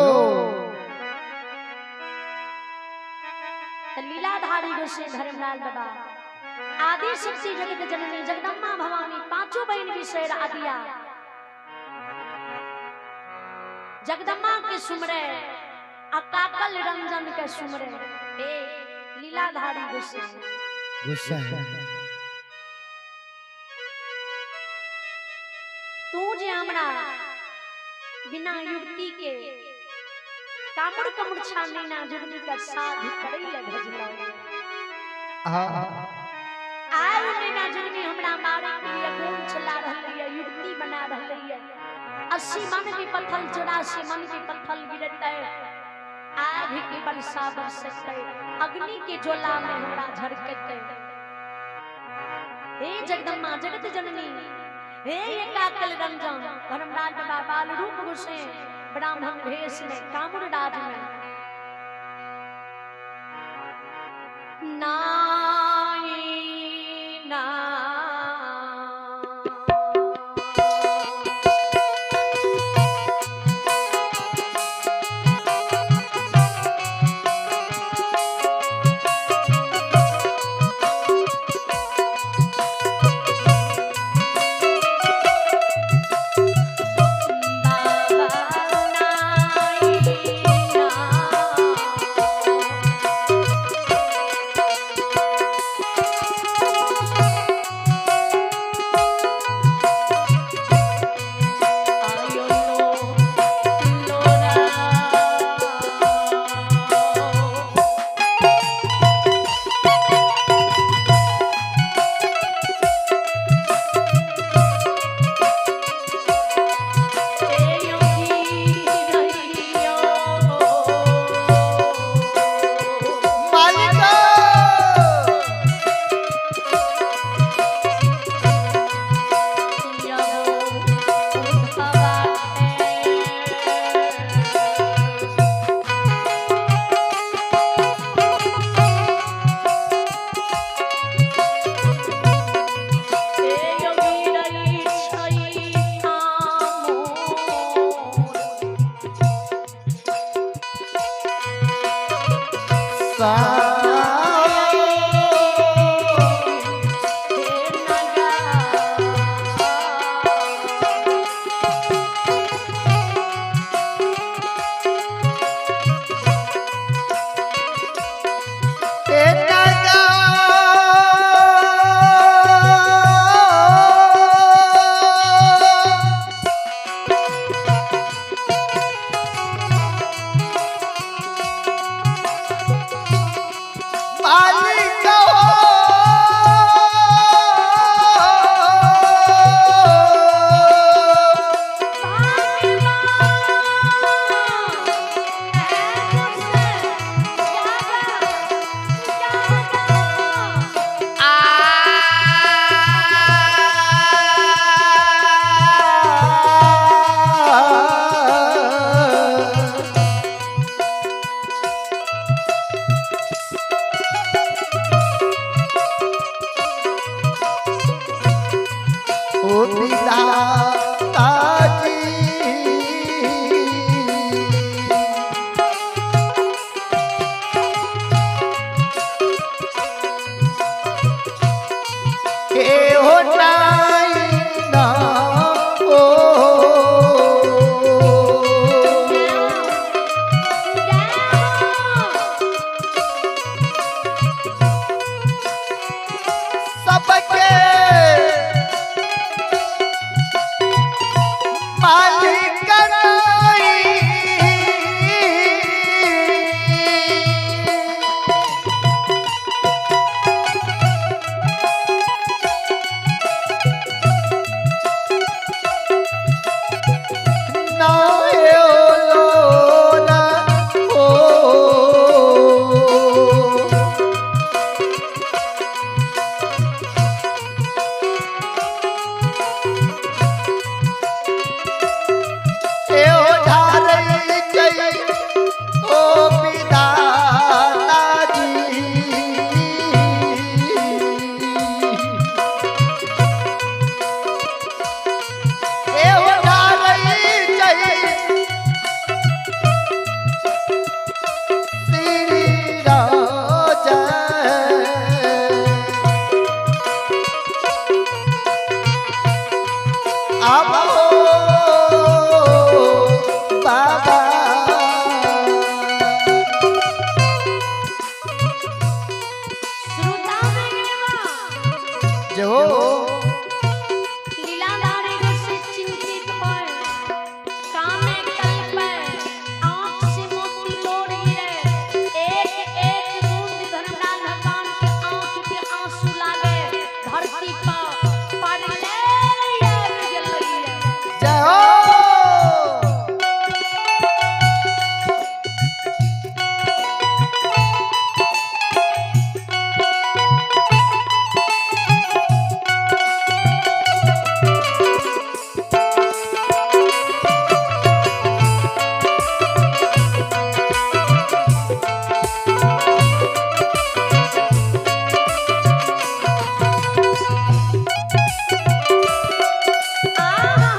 तो लीलाधारी गोसाई धर्मलाल बाबा आदि शक्ति जगत जननी जगदम्बा भवानी पांचों बहन विषय आदिया जगदम्बा के सुमरे अकाकल रंजन के सुमरे। ए लीलाधारी गोसाई गोसाई तू जे हमरा बिना युवती के कामड़ कमड़ नैना जुगनी का साध करे ले भेजलो। आय नैना जुगनी हमरा मारे के लिए गुण चला रहली है, युवती बना रहली है। 80 मन के पत्थर 84 मन के पत्थर गिरते, आग के वर्षा बरसते, अग्नि के ज्वाला में हमरा झरकते। हे जगदम्बा जगत जननी, हे एकाकल रंजन धर्मराज बाबा बाल रूप गोसाई ब्राह्मण भेष में कामुर राज में नाई ना बाबा नाई ना। ओ विधाता जी। ए हो नाई ना ओ सबके मालिक नाई। ना ओ लोला ओ ए ओ धारई जय ओ विधाता जी। ए ओ धारई जय श्री राजा। आबो बाबा। श्रोता में जो लीलाधारी ऋषि चिंतित होए, कामे कल्पे, आँख से मोती लोर गिरे, एक एक बूंद धर्मराज भगवान के आँख के आंसू लागे, धरती पर पड़ले आबि गेलैये। जय हो। आहा!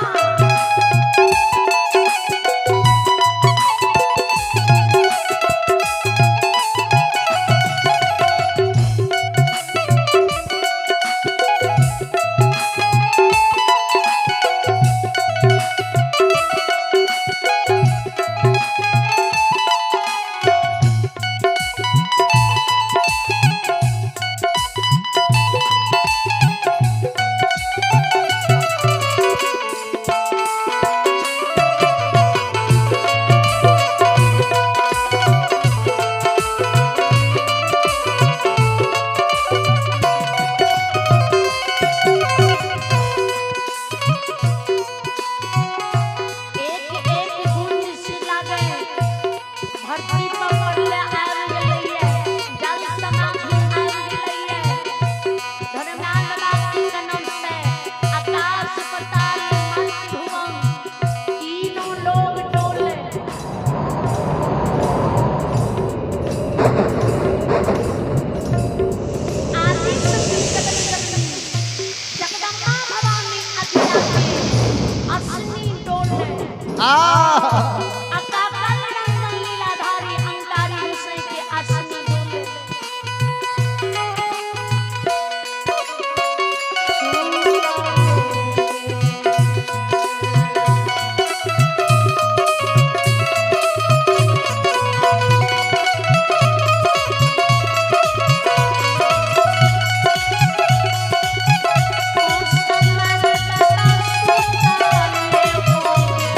एक एक बूंद से लागे धरती पर पड़ले आबि गेलैये, जल समाधि आबि गेलैये। धर्मराज बाबा के कनम से आकाश पताल मर्त्य भुवन तीनों लोग डोले। आदि शक्ति जगत जननी जगदम्बा भवानी अधिरानी अश्विनी डोले। आ अकाकल रंजन लीलाधारी अंकारी हुसैन के अश्विनी डोले। ओ समर बाबा सुताले होगे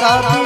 कभी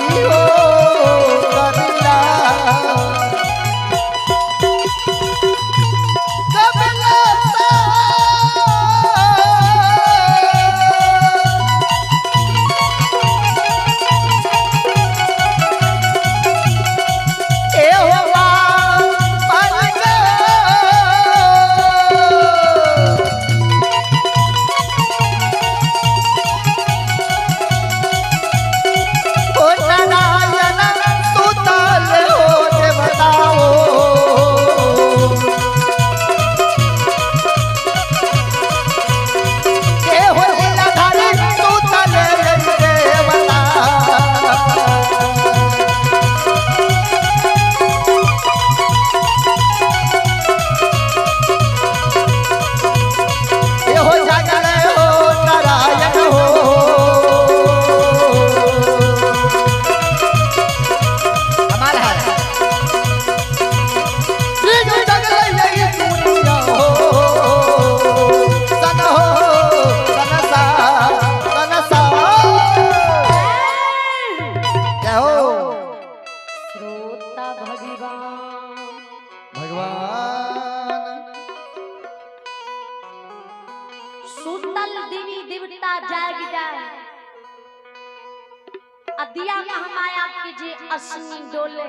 अदिया महामाया के जे असनी डोले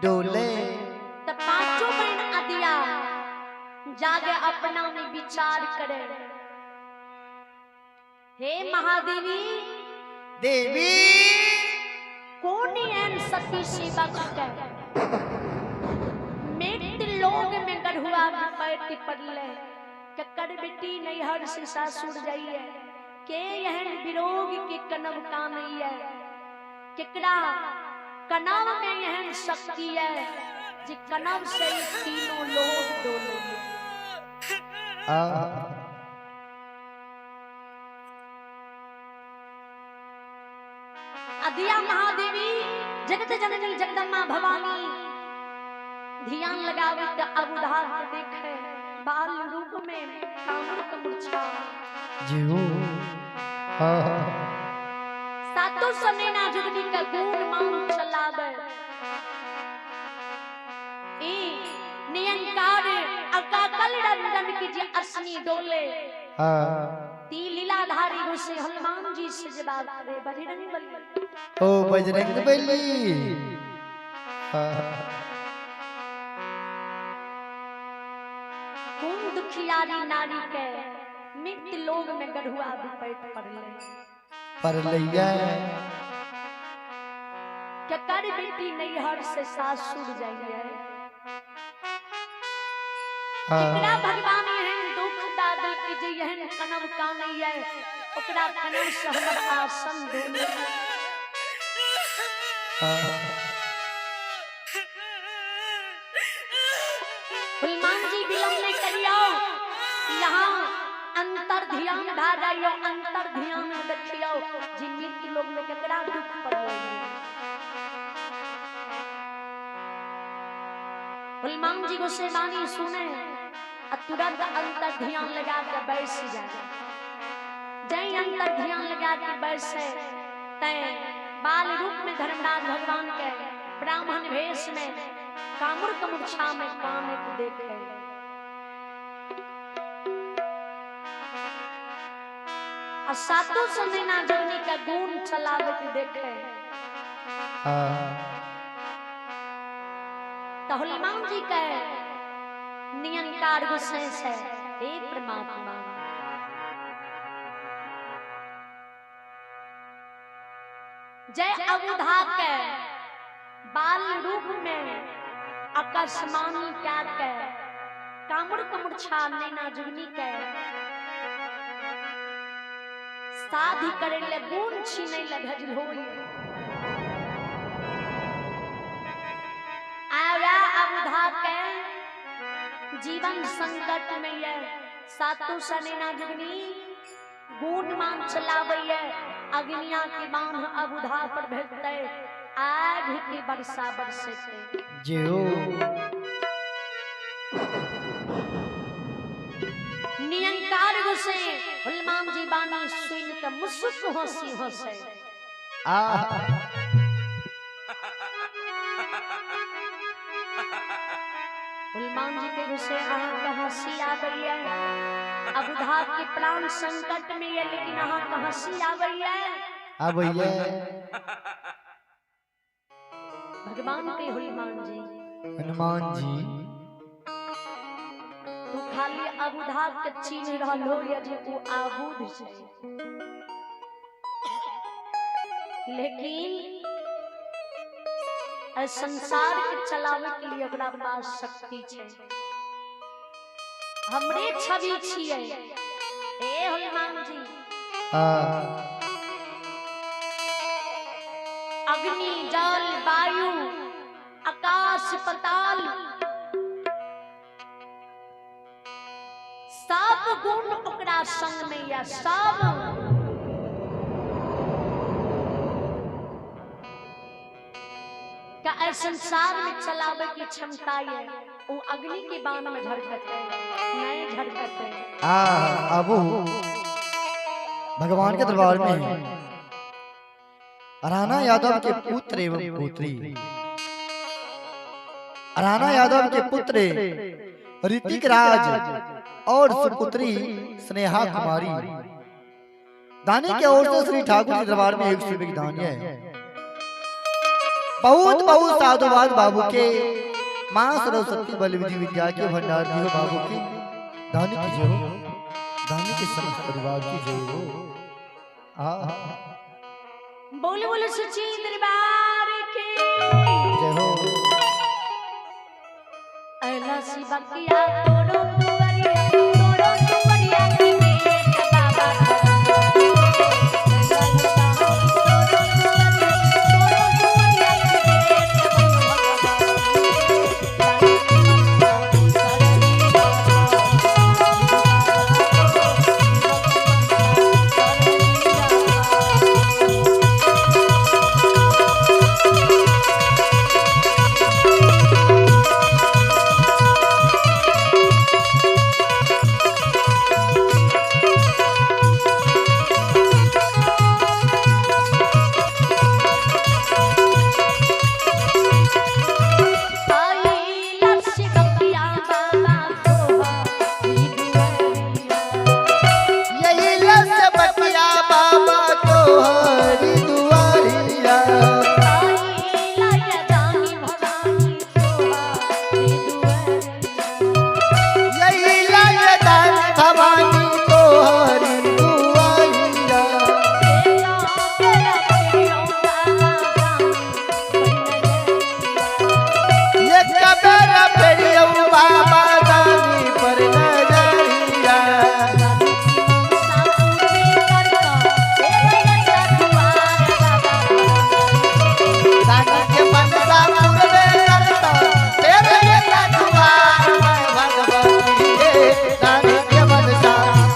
डोले। त पांचों बहन अदिया जागे अपना में विचार करे, हे महादेवी देवी कौन एन सती सेवा के मृत लोग में गढ़ुआ पैट पड़ले, ककर बेटी नैहर से सासुर जाइए, के एहन विरोग के कनव कानैये, केकरा कनव में एहन शक्ति है जे कनव से तीनों लोग डोले। अदिया महादेवी जगत जननी जगदम्बा भवानी ध्यान लगावे त अबुधा के देखे बाल रूप में कामर कमुर्छा जीव। सातों सनेना जुगनी का गुण मान चलावे, ई नियंकार अकाकल रंजन की जे असनी डोले। ती लीलाधारी ऋषि हनुमान जी से जवाब करे बजरंग बली। ओ बजरंग बली। कौन दुखियारी नारी के मृत लोग में गढ़ुआ विपैत पड़ले पड़लैया, ककर बेटी नैहर से सासुर जाइए, केकरा भगवान एहन दुख दा दे कि जे एहन कनव कानैये ओकरा कनव से हमर आसन डोले। हनुमान जी विलम्ब नहीं करियो, यहाँ अंतर ध्यान भा जाइयो, अंतर ध्यान में देखियो जी मृत लोग में केकरा दुख पड़ले। हनुमान जी को सेवानी सुने और तुरंत अंतर ध्यान लगा के बैस जाए। जय अंतर ध्यान लगा के बैसे तय बाल रूप में धर्मराज भगवान के ब्राह्मण भेष में कामुर कमुर्छा में काम देखे। और सातों सनेना जोगनी का गुण चलावे के देखे। तो हनुमान जी कहे नियंकार गुस्से से हे परमात्मा जय अबुधा के बाल रूप में आकाशमानी क्या के कामुर कमुर्छा नैना जुगनी के साधी करे ले गुण छीने ले भेजल होई। आया अबुधा के जीवन संकट में ये सातों सनेना जुगनी गुण मान चलावैये अग्निया के बांध अबुधा पर भेजते आग की वर्षा बरसते। जियो नियंकार गुस्से हनुमान जी बानी सुन के मुसुक हंसी हंसे। हनुमान जी के गुस्से अहाँ के हंसी आबैया, अबुधा के प्राण संकट में है लेकिन अहाँ के हंसी आबैया आबैया। भगवान के हनुमान जी हनुमान जी तू खाली अबुधा के चिन्ह रहल हो या जे उ आबुध छै, लेकिन संसार के चलावे के लिए ओकरा पास शक्ति छै। हमरे छवि छियै हे हनुमान जी। अग्नि जल वायु आकाश पताल सब गुण ओकरा संग में या सब का संसार में चलावे की क्षमता है। वो अग्नि के बाण में झरकते नहीं झरकते। आबू भगवान के दरबार में राणा यादव के पुत्र एवं पुत्री, राणा यादव के पुत्र ऋतिक राज और सुपुत्री स्नेहा कुमारी दानी के ओर से श्री ठाकुर जी दरबार में 100 रुपये की दान है। बहुत बहुत साधुवाद बाबू के। माँ सरस्वती बल विधि विद्या के भंडार जी हो बाबू की, दानी की जय हो, दानी के समस्त परिवार की जय हो। आ बोल बोल सच्ची दरबार के जय हो। अला शिवकिया तोरो दुवरिया, तोरो दुवरिया की बेट बाबा, तोरो दुवरिया, तोरो दुवरिया की बेट आई शिवकिया बाबा तोहरी दुवरिया। यही लस बतिया बाबा तोहरी दुआरिया। आई दानी भवानी तोहरी दुवरिया। यही ललदान भवानी तोहरी दुआरिया। ये कबर फेरियो बाबा दानी पर नजरिया। दानी के मनसा पूर्वे करता तेरे ये दुआर मैं भगवती रे। दानी के मनसा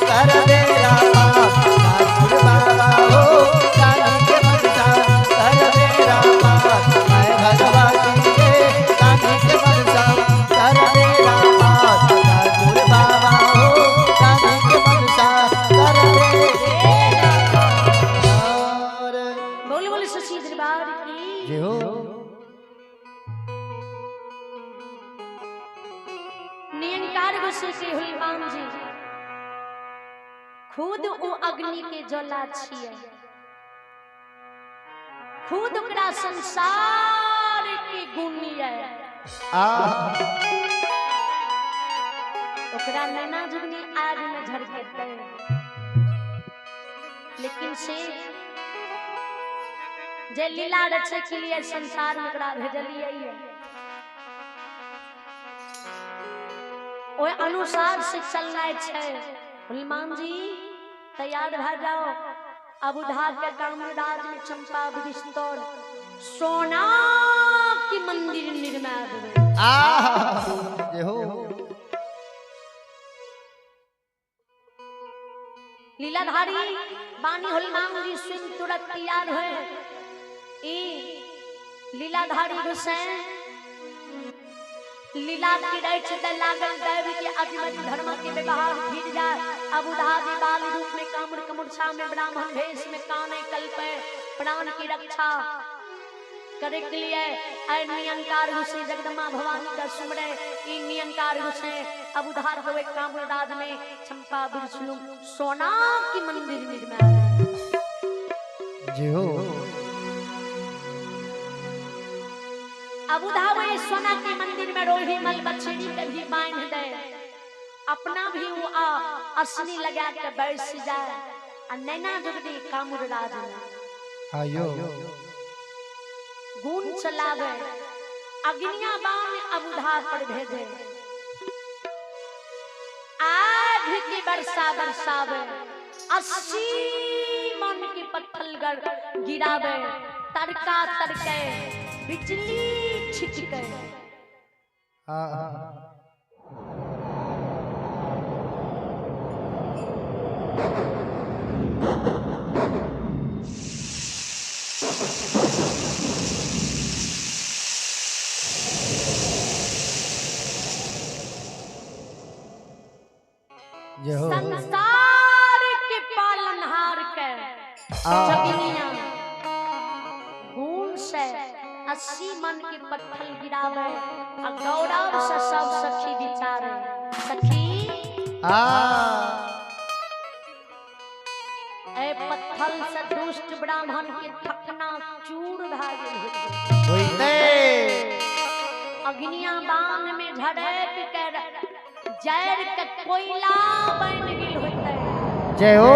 कर दे रामा ठाकुर बाबा हो। दानी के मनसा कर दे रामा मैं भगवती रे। दानी के मनसा कर दे रामा ठाकुर बाबा हो। दानी के मनसा कर दे रामा। बोल बोल सच्ची दरबार की जय हो। नियंकार गुस्से से हुलमान जी खुद ओ अग्नि के ज्वाला छिए, खुद ओकरा संसार के गुण ये, आ ओकरा नैना जुगनी आग में झरकेते, लेकिन से जे लीला रचे के लिए संसार में ओकरा भेजलिए ये, ओहि अनुसार से चलना छै। हनुमान जी तैयार भऽ जाओ, अब उधार के कामराज में चंपा वृक्ष सोना के मंदिर निर्माण देबै। आ जय हो। लीलाधारी बानी हनुमान जी स्वयं तुरंत तैयार हुए। ई लीलाधारी हुसैन लीला की रच the लागल दैव के अजमत धर्म के व्यवहार फिर जाए। अब उधारी बाल रूप में कामुर कमुरछा में ब्राह्मण भेष में काने कल्पे प्राण की रक्षा करे के लिए ऐ नियंकार हुसैन जगदम्बा भवानी का सुमरे। ई नियंकार हुसैन अब उधार हुए कामुर राज में चंपा बिरसलू सोना की मंदिर निर्माण। जय हो। अब उधावे सोना के मंदिर में रोही मल बछड़ी के भी बांध दे, अपना भी वो आ असनी लगा के बैस जाए। आ नैना जुगनी कामुर राज में आयो गुण चलावे, अग्निया बाण अब उधार पर भेजे, आग की वर्षा बरसावे, 80 मन के पत्थलगढ़ गिरावे, तड़का तड़के बिजली छिटके। आ जय हो। संसार के पालनहार के आ जगनिया गुण से 80 मन के पत्थर गिरावे, आ गौरव से सब सखी विचारे। सखी आ ए पत्थर से दुष्ट ब्राह्मण के थकना चूर भए गेल। होइतै। अग्निया बाण में झड़क के जर के कोयला बन गेल होते। जय हो।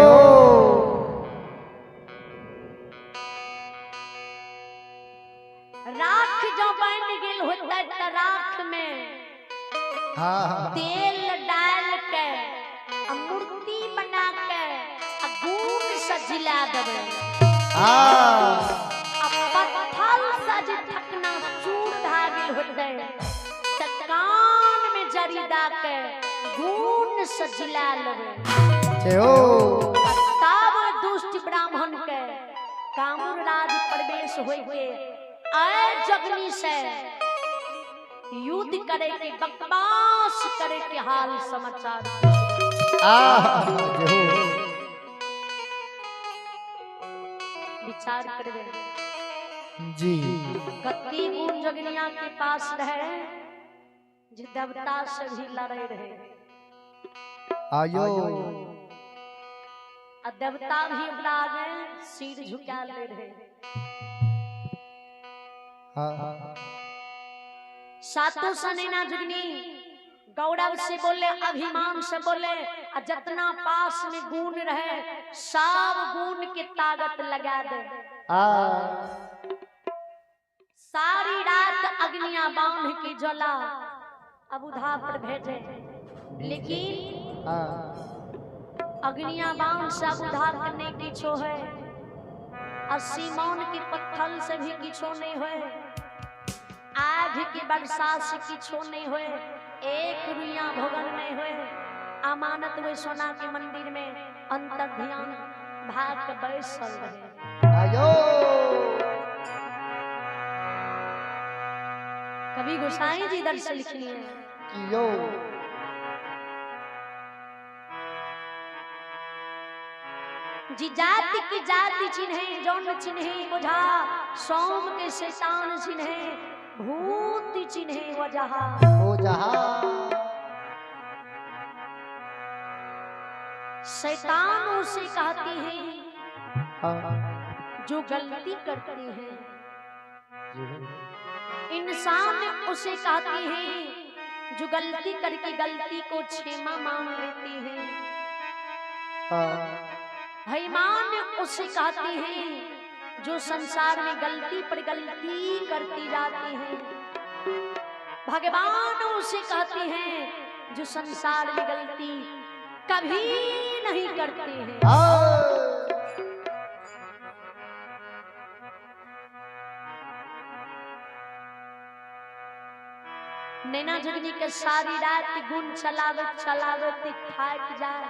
राख जो बन गेल होते त राख में हाँ हाँ तेल डाल के आ मूर्ति बना के आ गुण से जिला देबै। हाँ आ पत्थर से जे थकना चूर भए गेल होते त कान में जरी दा के गुण से जिला लेबै। जय हो। आ तब दुष्ट ब्राह्मण के कामुर राज प्रवेश होय के आय जगनी से युद्ध करे के बकवास करे के हाल समाचार। आहा जय हो। विचार करबे जी कत्ती गुण जगनिया के पास रहे जे देवता से भी लड़े रहे। आयो आ देवता भी ओकरा आगे सिर झुका ले रहे। हाँ सातों सनेना जुगनी गौरव से बोले, अभिमान से बोले, आ जितना पास में गुण रहे सब गुण के ताकत लगा दे। आ सारी रात अग्निया बांध के जला अब उधा पर भेजे, लेकिन अग्निया बांध से अब उधार के नहीं किछो है, और सीमौन के पत्थर से भी किछो नहीं है, आग के बरसा से किछो नहीं होए, एक रुइया भोगन नहीं होए। अमानत वे सोना के मंदिर में अंतर ध्यान भाग के बैसल रहे। आयो कभी गोसाई जी दर्शन लिखनी है कियो जी जाति की जाति चिन्हे जौन चिन्हे बुझा, सोम के शैतान चिन्हे भूत चिन्हे वजहा। ओ जहा शैतान उसे कहते हैं हाँ जो गलती करते हैं, इंसान उसे कहते हैं जो गलती करके गलती को क्षमा मांग लेते हैं, हाँ हैमान उसे कहते हैं जो संसार में गलती पर गलती करती जाती हैं, भगवान उसे कहते हैं जो संसार में गलती कभी नहीं करते हैं। नैना जगनी के सारी रात गुण चलावत चलावत थाक जाए,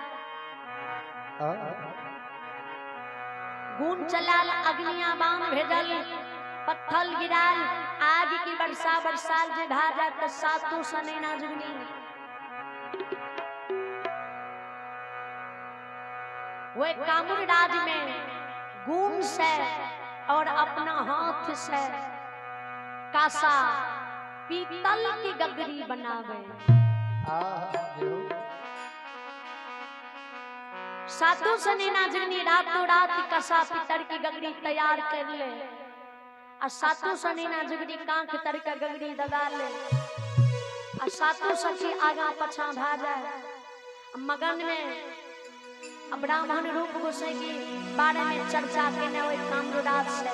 गुण चलाल अग्निया बाण भेजल पत्थर गिराल आग की वर्षा बरसाल जे भा जात सातों सनेना जुगनी वे कामुर राज में गुण से और अपना हाथ से कासा पीतल की गगरी बनावे। सातों सनेना जुगनी रातों रात कसा पीतल की गगरी तैयार कर ले और सातों सनेना जुगनी कांख तर का गगरी दगा ले और सातों सखी आगा पछा भा जाए। मगन में ब्राह्मण रूप गोसाई के बारे में चर्चा केने ओहि कामरुराज से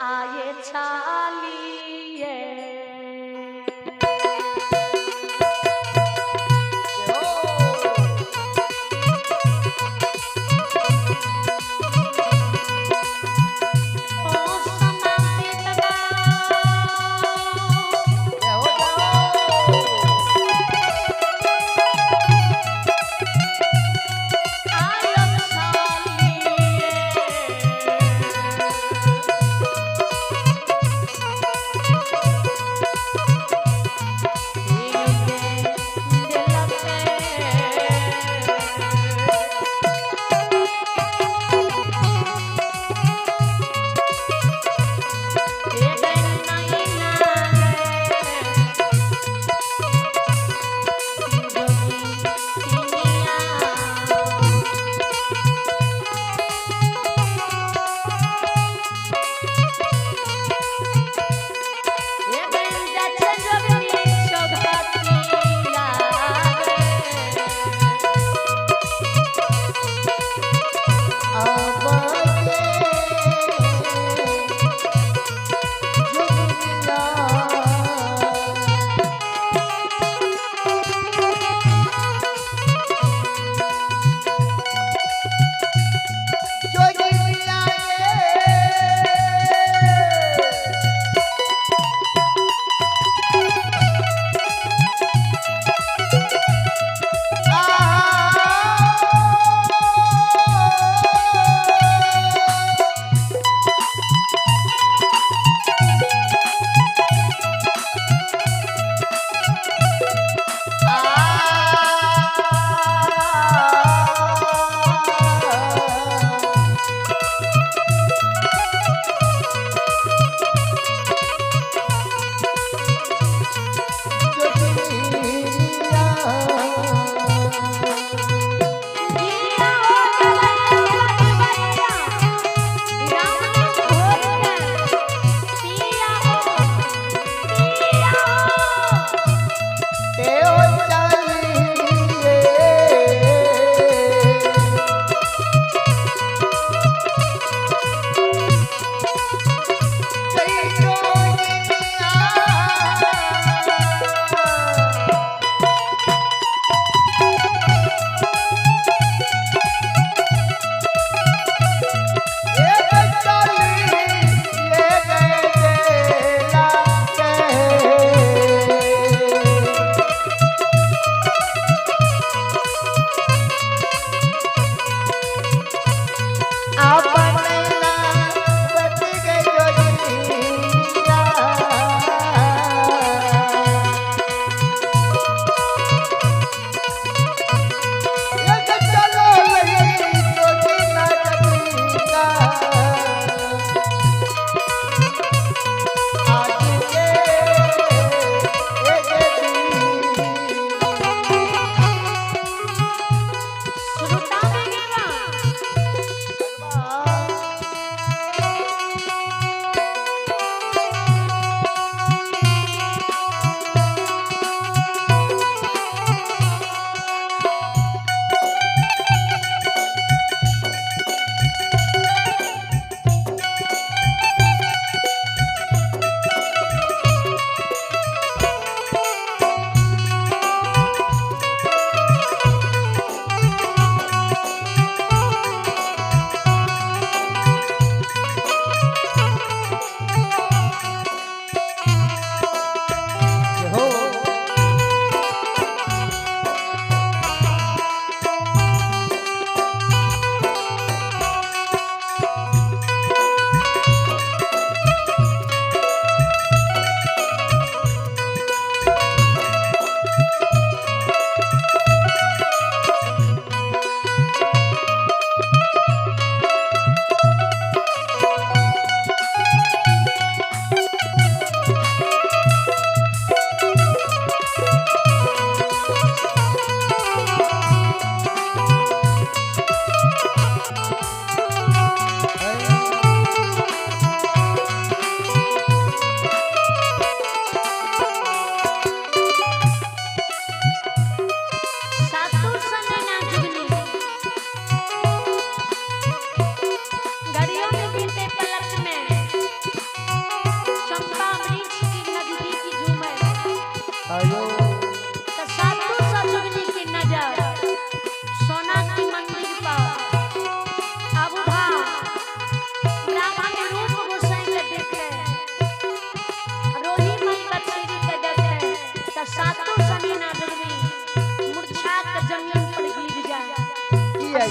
आये छालिए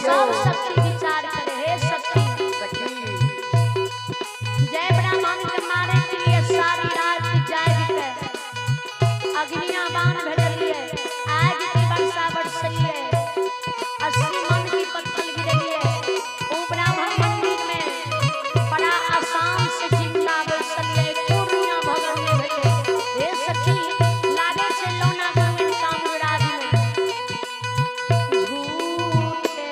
सब सखी विचार करे, हे सखी सखी जय ब्राह्मण के मारे के लिए सारी रात जाग के अग्निया बाण भेजलिए, आग की वर्षा बरसलिए, 80 मन की पत्थर गिरलिए। ओ ब्राह्मण मंदिर में बड़ा आसान से जिंदा बरसलिए, पूर्णिया भगन में भेजे। हे सखी लागे से लोना गोविंद कामराज में झूठे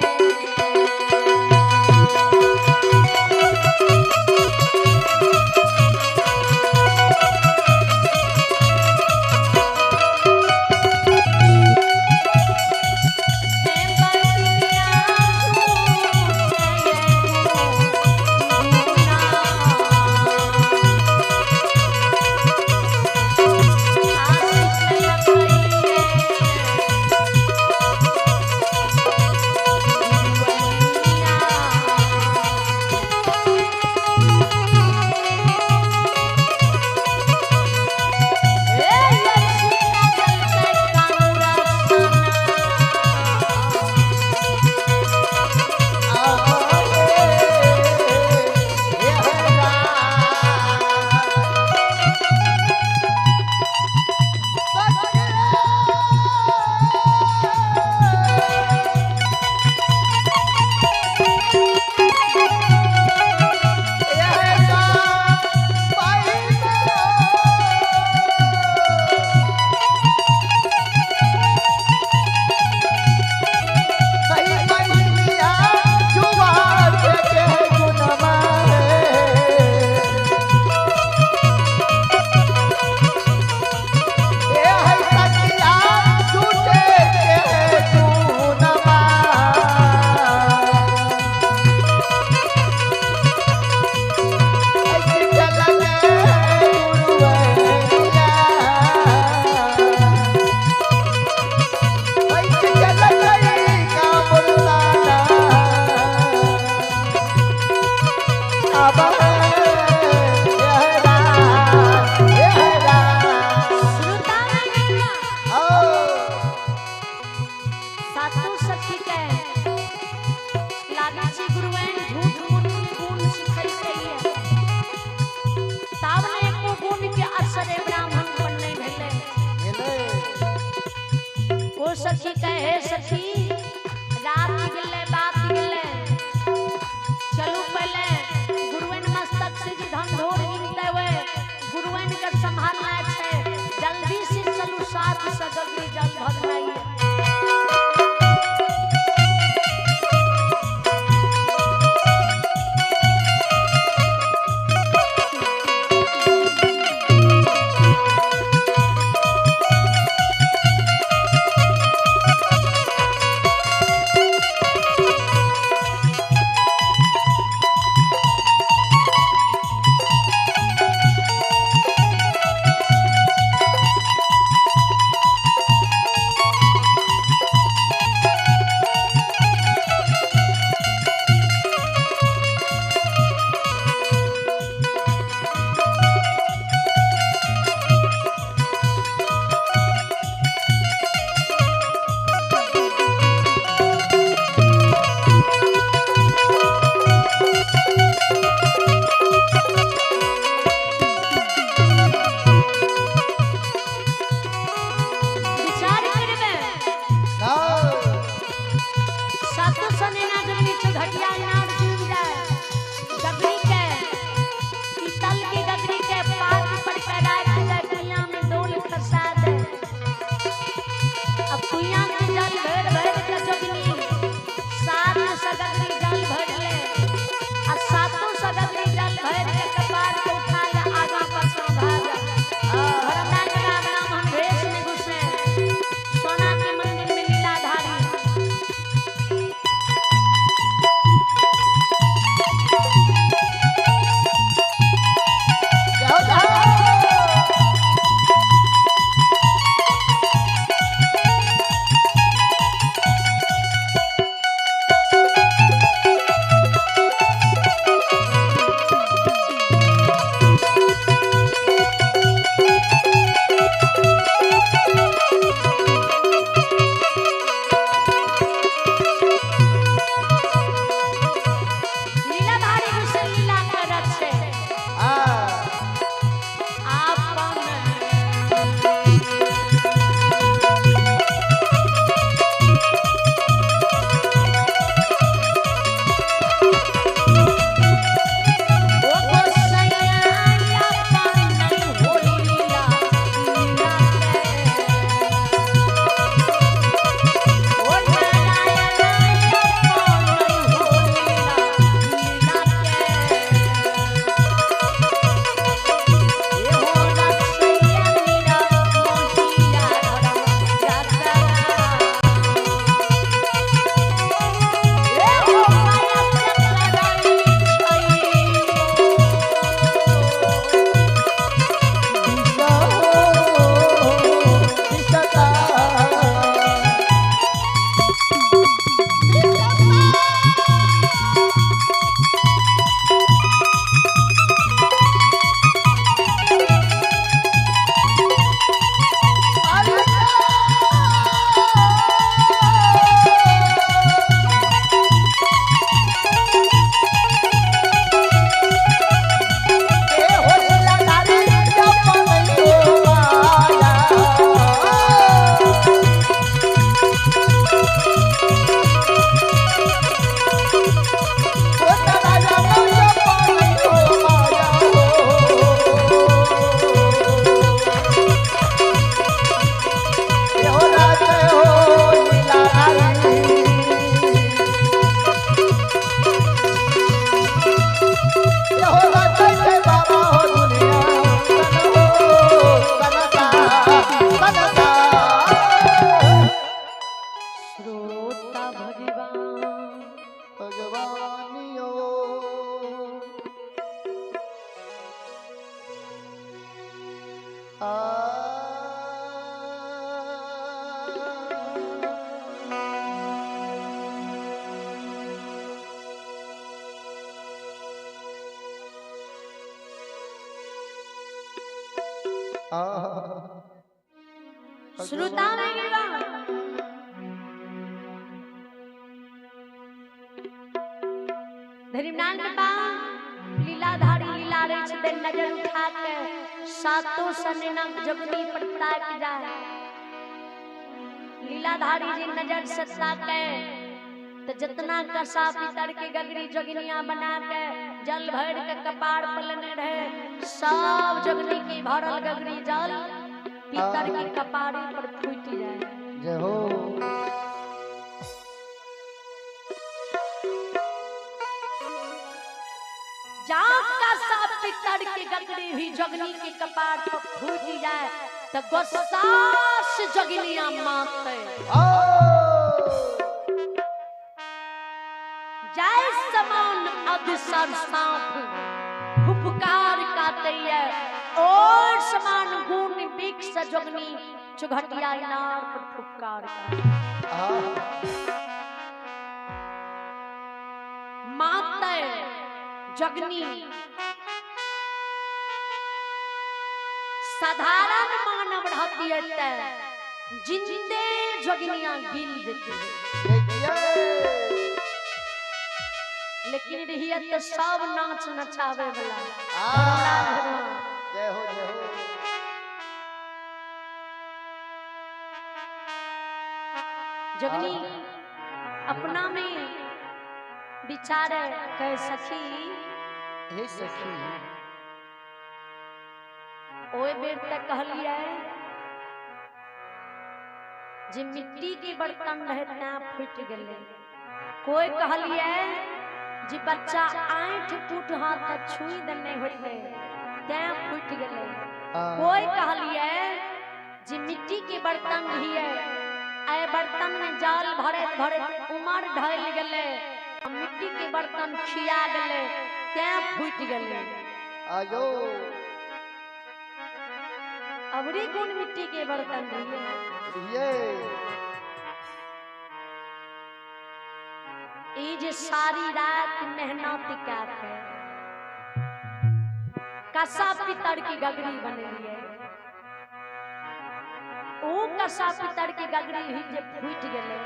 अब यह राम, यह राम। श्रोता ओ, सातु सखी के लागे छी गुरुवैन झूठ मूठ के गुण सिखैते ये ताब ने एको गुण के असर ए ब्राह्मण पर नहीं भेलै। भेलै। ओ सखी कहे सखी रात गेलै बात गेलै, चलू पहले गुरुवैन मस्तक से जे धन ढोर गिनते हुए गुरुवैन के संभालना छै, जल्दी से चलू सात सगरी जल भरनाइ। विचार करबै ना। सातु सनेना जगनी चौघटिया नार डूब जाए, गगरी के पीतल के गगरी के पात पर के राख दे, कुइया में डोल खसा दे। अब कुइया के जल भर भर के जोगनी सात सगरी जल भर ले आ सातों सगरी जल भर के कपार के उठा ले आगा पाछा भाग। धर्मराज ब्राह्मण भेष में घुसे सोना के मंदिर में लीलाधारी। जाओ, जाओ। लीलाधारी घुसे लीला करत छै। आ, आपन ओ गोसैया आपन हो लीला लीला के ओ नारायण आपन हो लीला लीला के दिशा हो, दिशता। श्रोता भगवान भगवानियो आ श्रोता में गिरा धर्मनाथ बाबा लीलाधारी लीला रहे छे नजर उठा के सातों सनेना जगनी पर ताक जाए। लीलाधारी जी नजर से ताके तो जितना कसा पितर के गगरी जोगिनिया बना के जल भर के कपार पलने रहे सब जोगनी की भरल गगरी जल पितर के कपारे पर फूट जाए। जय हो। जाप का सब पितर के गगरी भी जोगनी के कपार पर फूट जाए तो गुस्सा से जोगिनिया मारते जय समान अधसर सांप फुफकार काटैया और समान गुण बिक से जोगनी चुघटिया इनार पर फुफकार काटे माते जगनी। साधारण मानव रहती है जिंदे जोगिनिया गिल देती है, लेकिन रही तो सब नाच नचावे वाला। जय हो जय हो। जगनी अपना में विचारे कह सखी हे सखी ओए बेर तक कहलिए जे मिट्टी के बर्तन रहे ता फूट गेले। कोई कहलिए जे बच्चा आँठ पुट हाथ छुई देने होते तैं फूट गेले। कोई कहलिए जे मिट्टी के बर्तन हिए ए बर्तन में जल भरत भरत उमर ढल गेले मिट्टी के बर्तन खिया गेले तैं फूट गेले। आयो अबरी गुण मिट्टी के बर्तन रहिए। ई जे सारी रात मेहनत के कसा पितर की गगरी बनेलिए ओ कसा पितर की गगरी ही जे फूट गेले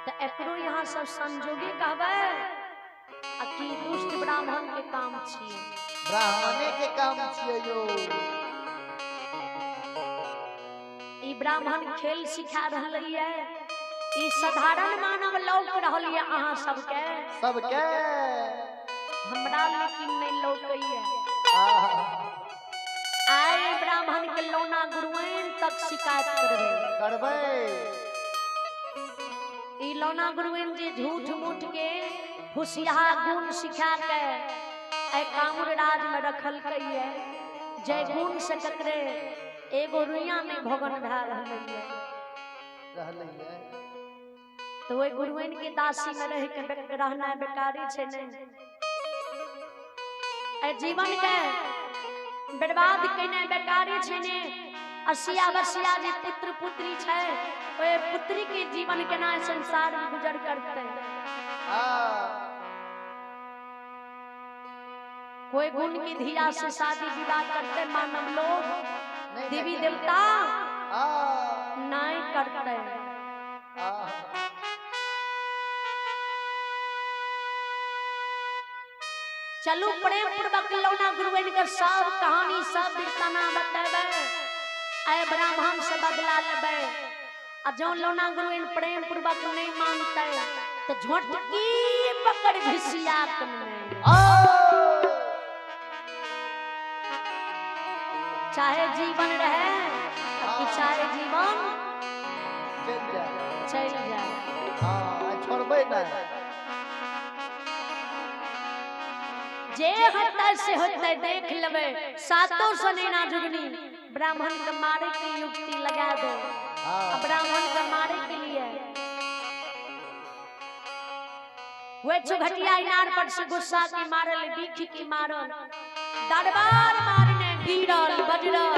तो एकरो यहाँ सब संजोगी कहबै आ कि दुष्ट ब्राह्मण के काम छिए। ब्राह्मणे के काम छिए यो। ई ब्राह्मण खेल सिखा रहल है। ई साधारण मानव लौक रहल है अहाँ सबके सबके हमरा लेकिन नहीं लौकैया। आए ब्राह्मण के लौना गुरुएन तक शिकायत करबै करबै। ई लौना गुरुएन जे झूठ मूठ के फुसिया गुण सिखा के ए कामुर राज में रखल है जय गुण से ककरे एगो रुइया में भोगन भा रहल है। तो वही गुरुएन के दासी में रह के रहना बेकारी छे ने ए जीवन के बर्बाद केने बेकारी छे ने। असिया बसिया जे पुत्र पुत्री छे ओए पुत्री के जीवन केना संसार में गुजर करते। कोई गुण की धिया से शादी विवाह करते मानव लोग देवी देवता नहीं करते। चलू प्रेम पूर्वक लौना गुरुएन के सब कहानी सब बिरताना बतेबे ऐ ब्राह्मण से बदला लेबे। आ जो लौना गुरुएन प्रेम पूर्वक नहीं मानते तो झोटकी पकड़ घिसिया कने चाहे जीवन रहे कि चाहे जीवन चल जाए। हां छोड़बै ना जे होता से होता देख लेबे। सातों सनेना जुगनी ब्राह्मण के मारे की युक्ति लगा दे। ब्राह्मण के मारे के लिए वे चुघटिया इनार पर से गुस्सा के मारल बीख की मारल दरबार मारने गिरल बजरल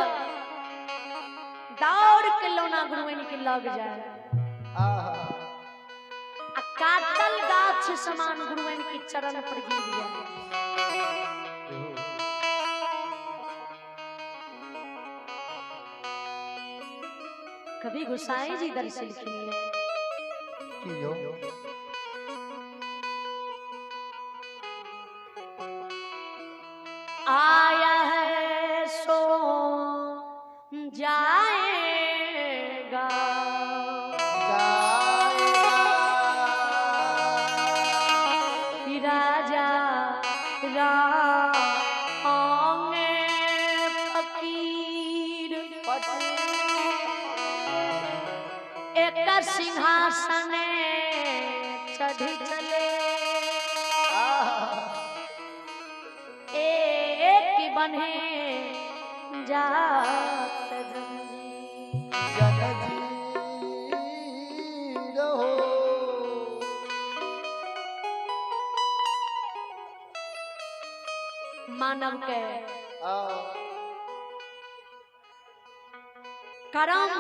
दौड़ के लौना गुरुएन के लग जाए। आ काटल गाछ समान गुरुएन के चरण पर गिर जाए। कभी गोसाई जी दर्शन किए। की यो आया है सो जाएगा, राजा राम फकीर एक सिंहासन चढ़ चले, एक बने जात जंजीर हो। मानव के करम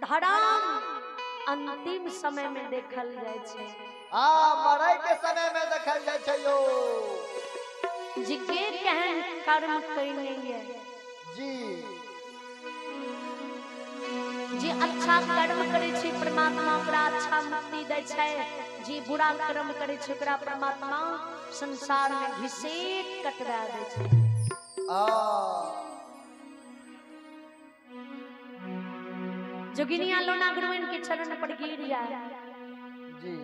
धर्म अंतिम समय में देखल जाय छै। आ मरै के समय में देखल जाय छै यो जी के केहन कर्म कयने ये जी। जे अच्छा कर्म करे छै परमात्मा ओकरा अच्छा मुक्ति दै छै, जे बुरा कर्म करे छै ओकरा परमात्मा संसार में घिसेट कटवा दै छै। आ जोगिनिया लोना गुरुइन के चरण पर गिर जाए जी।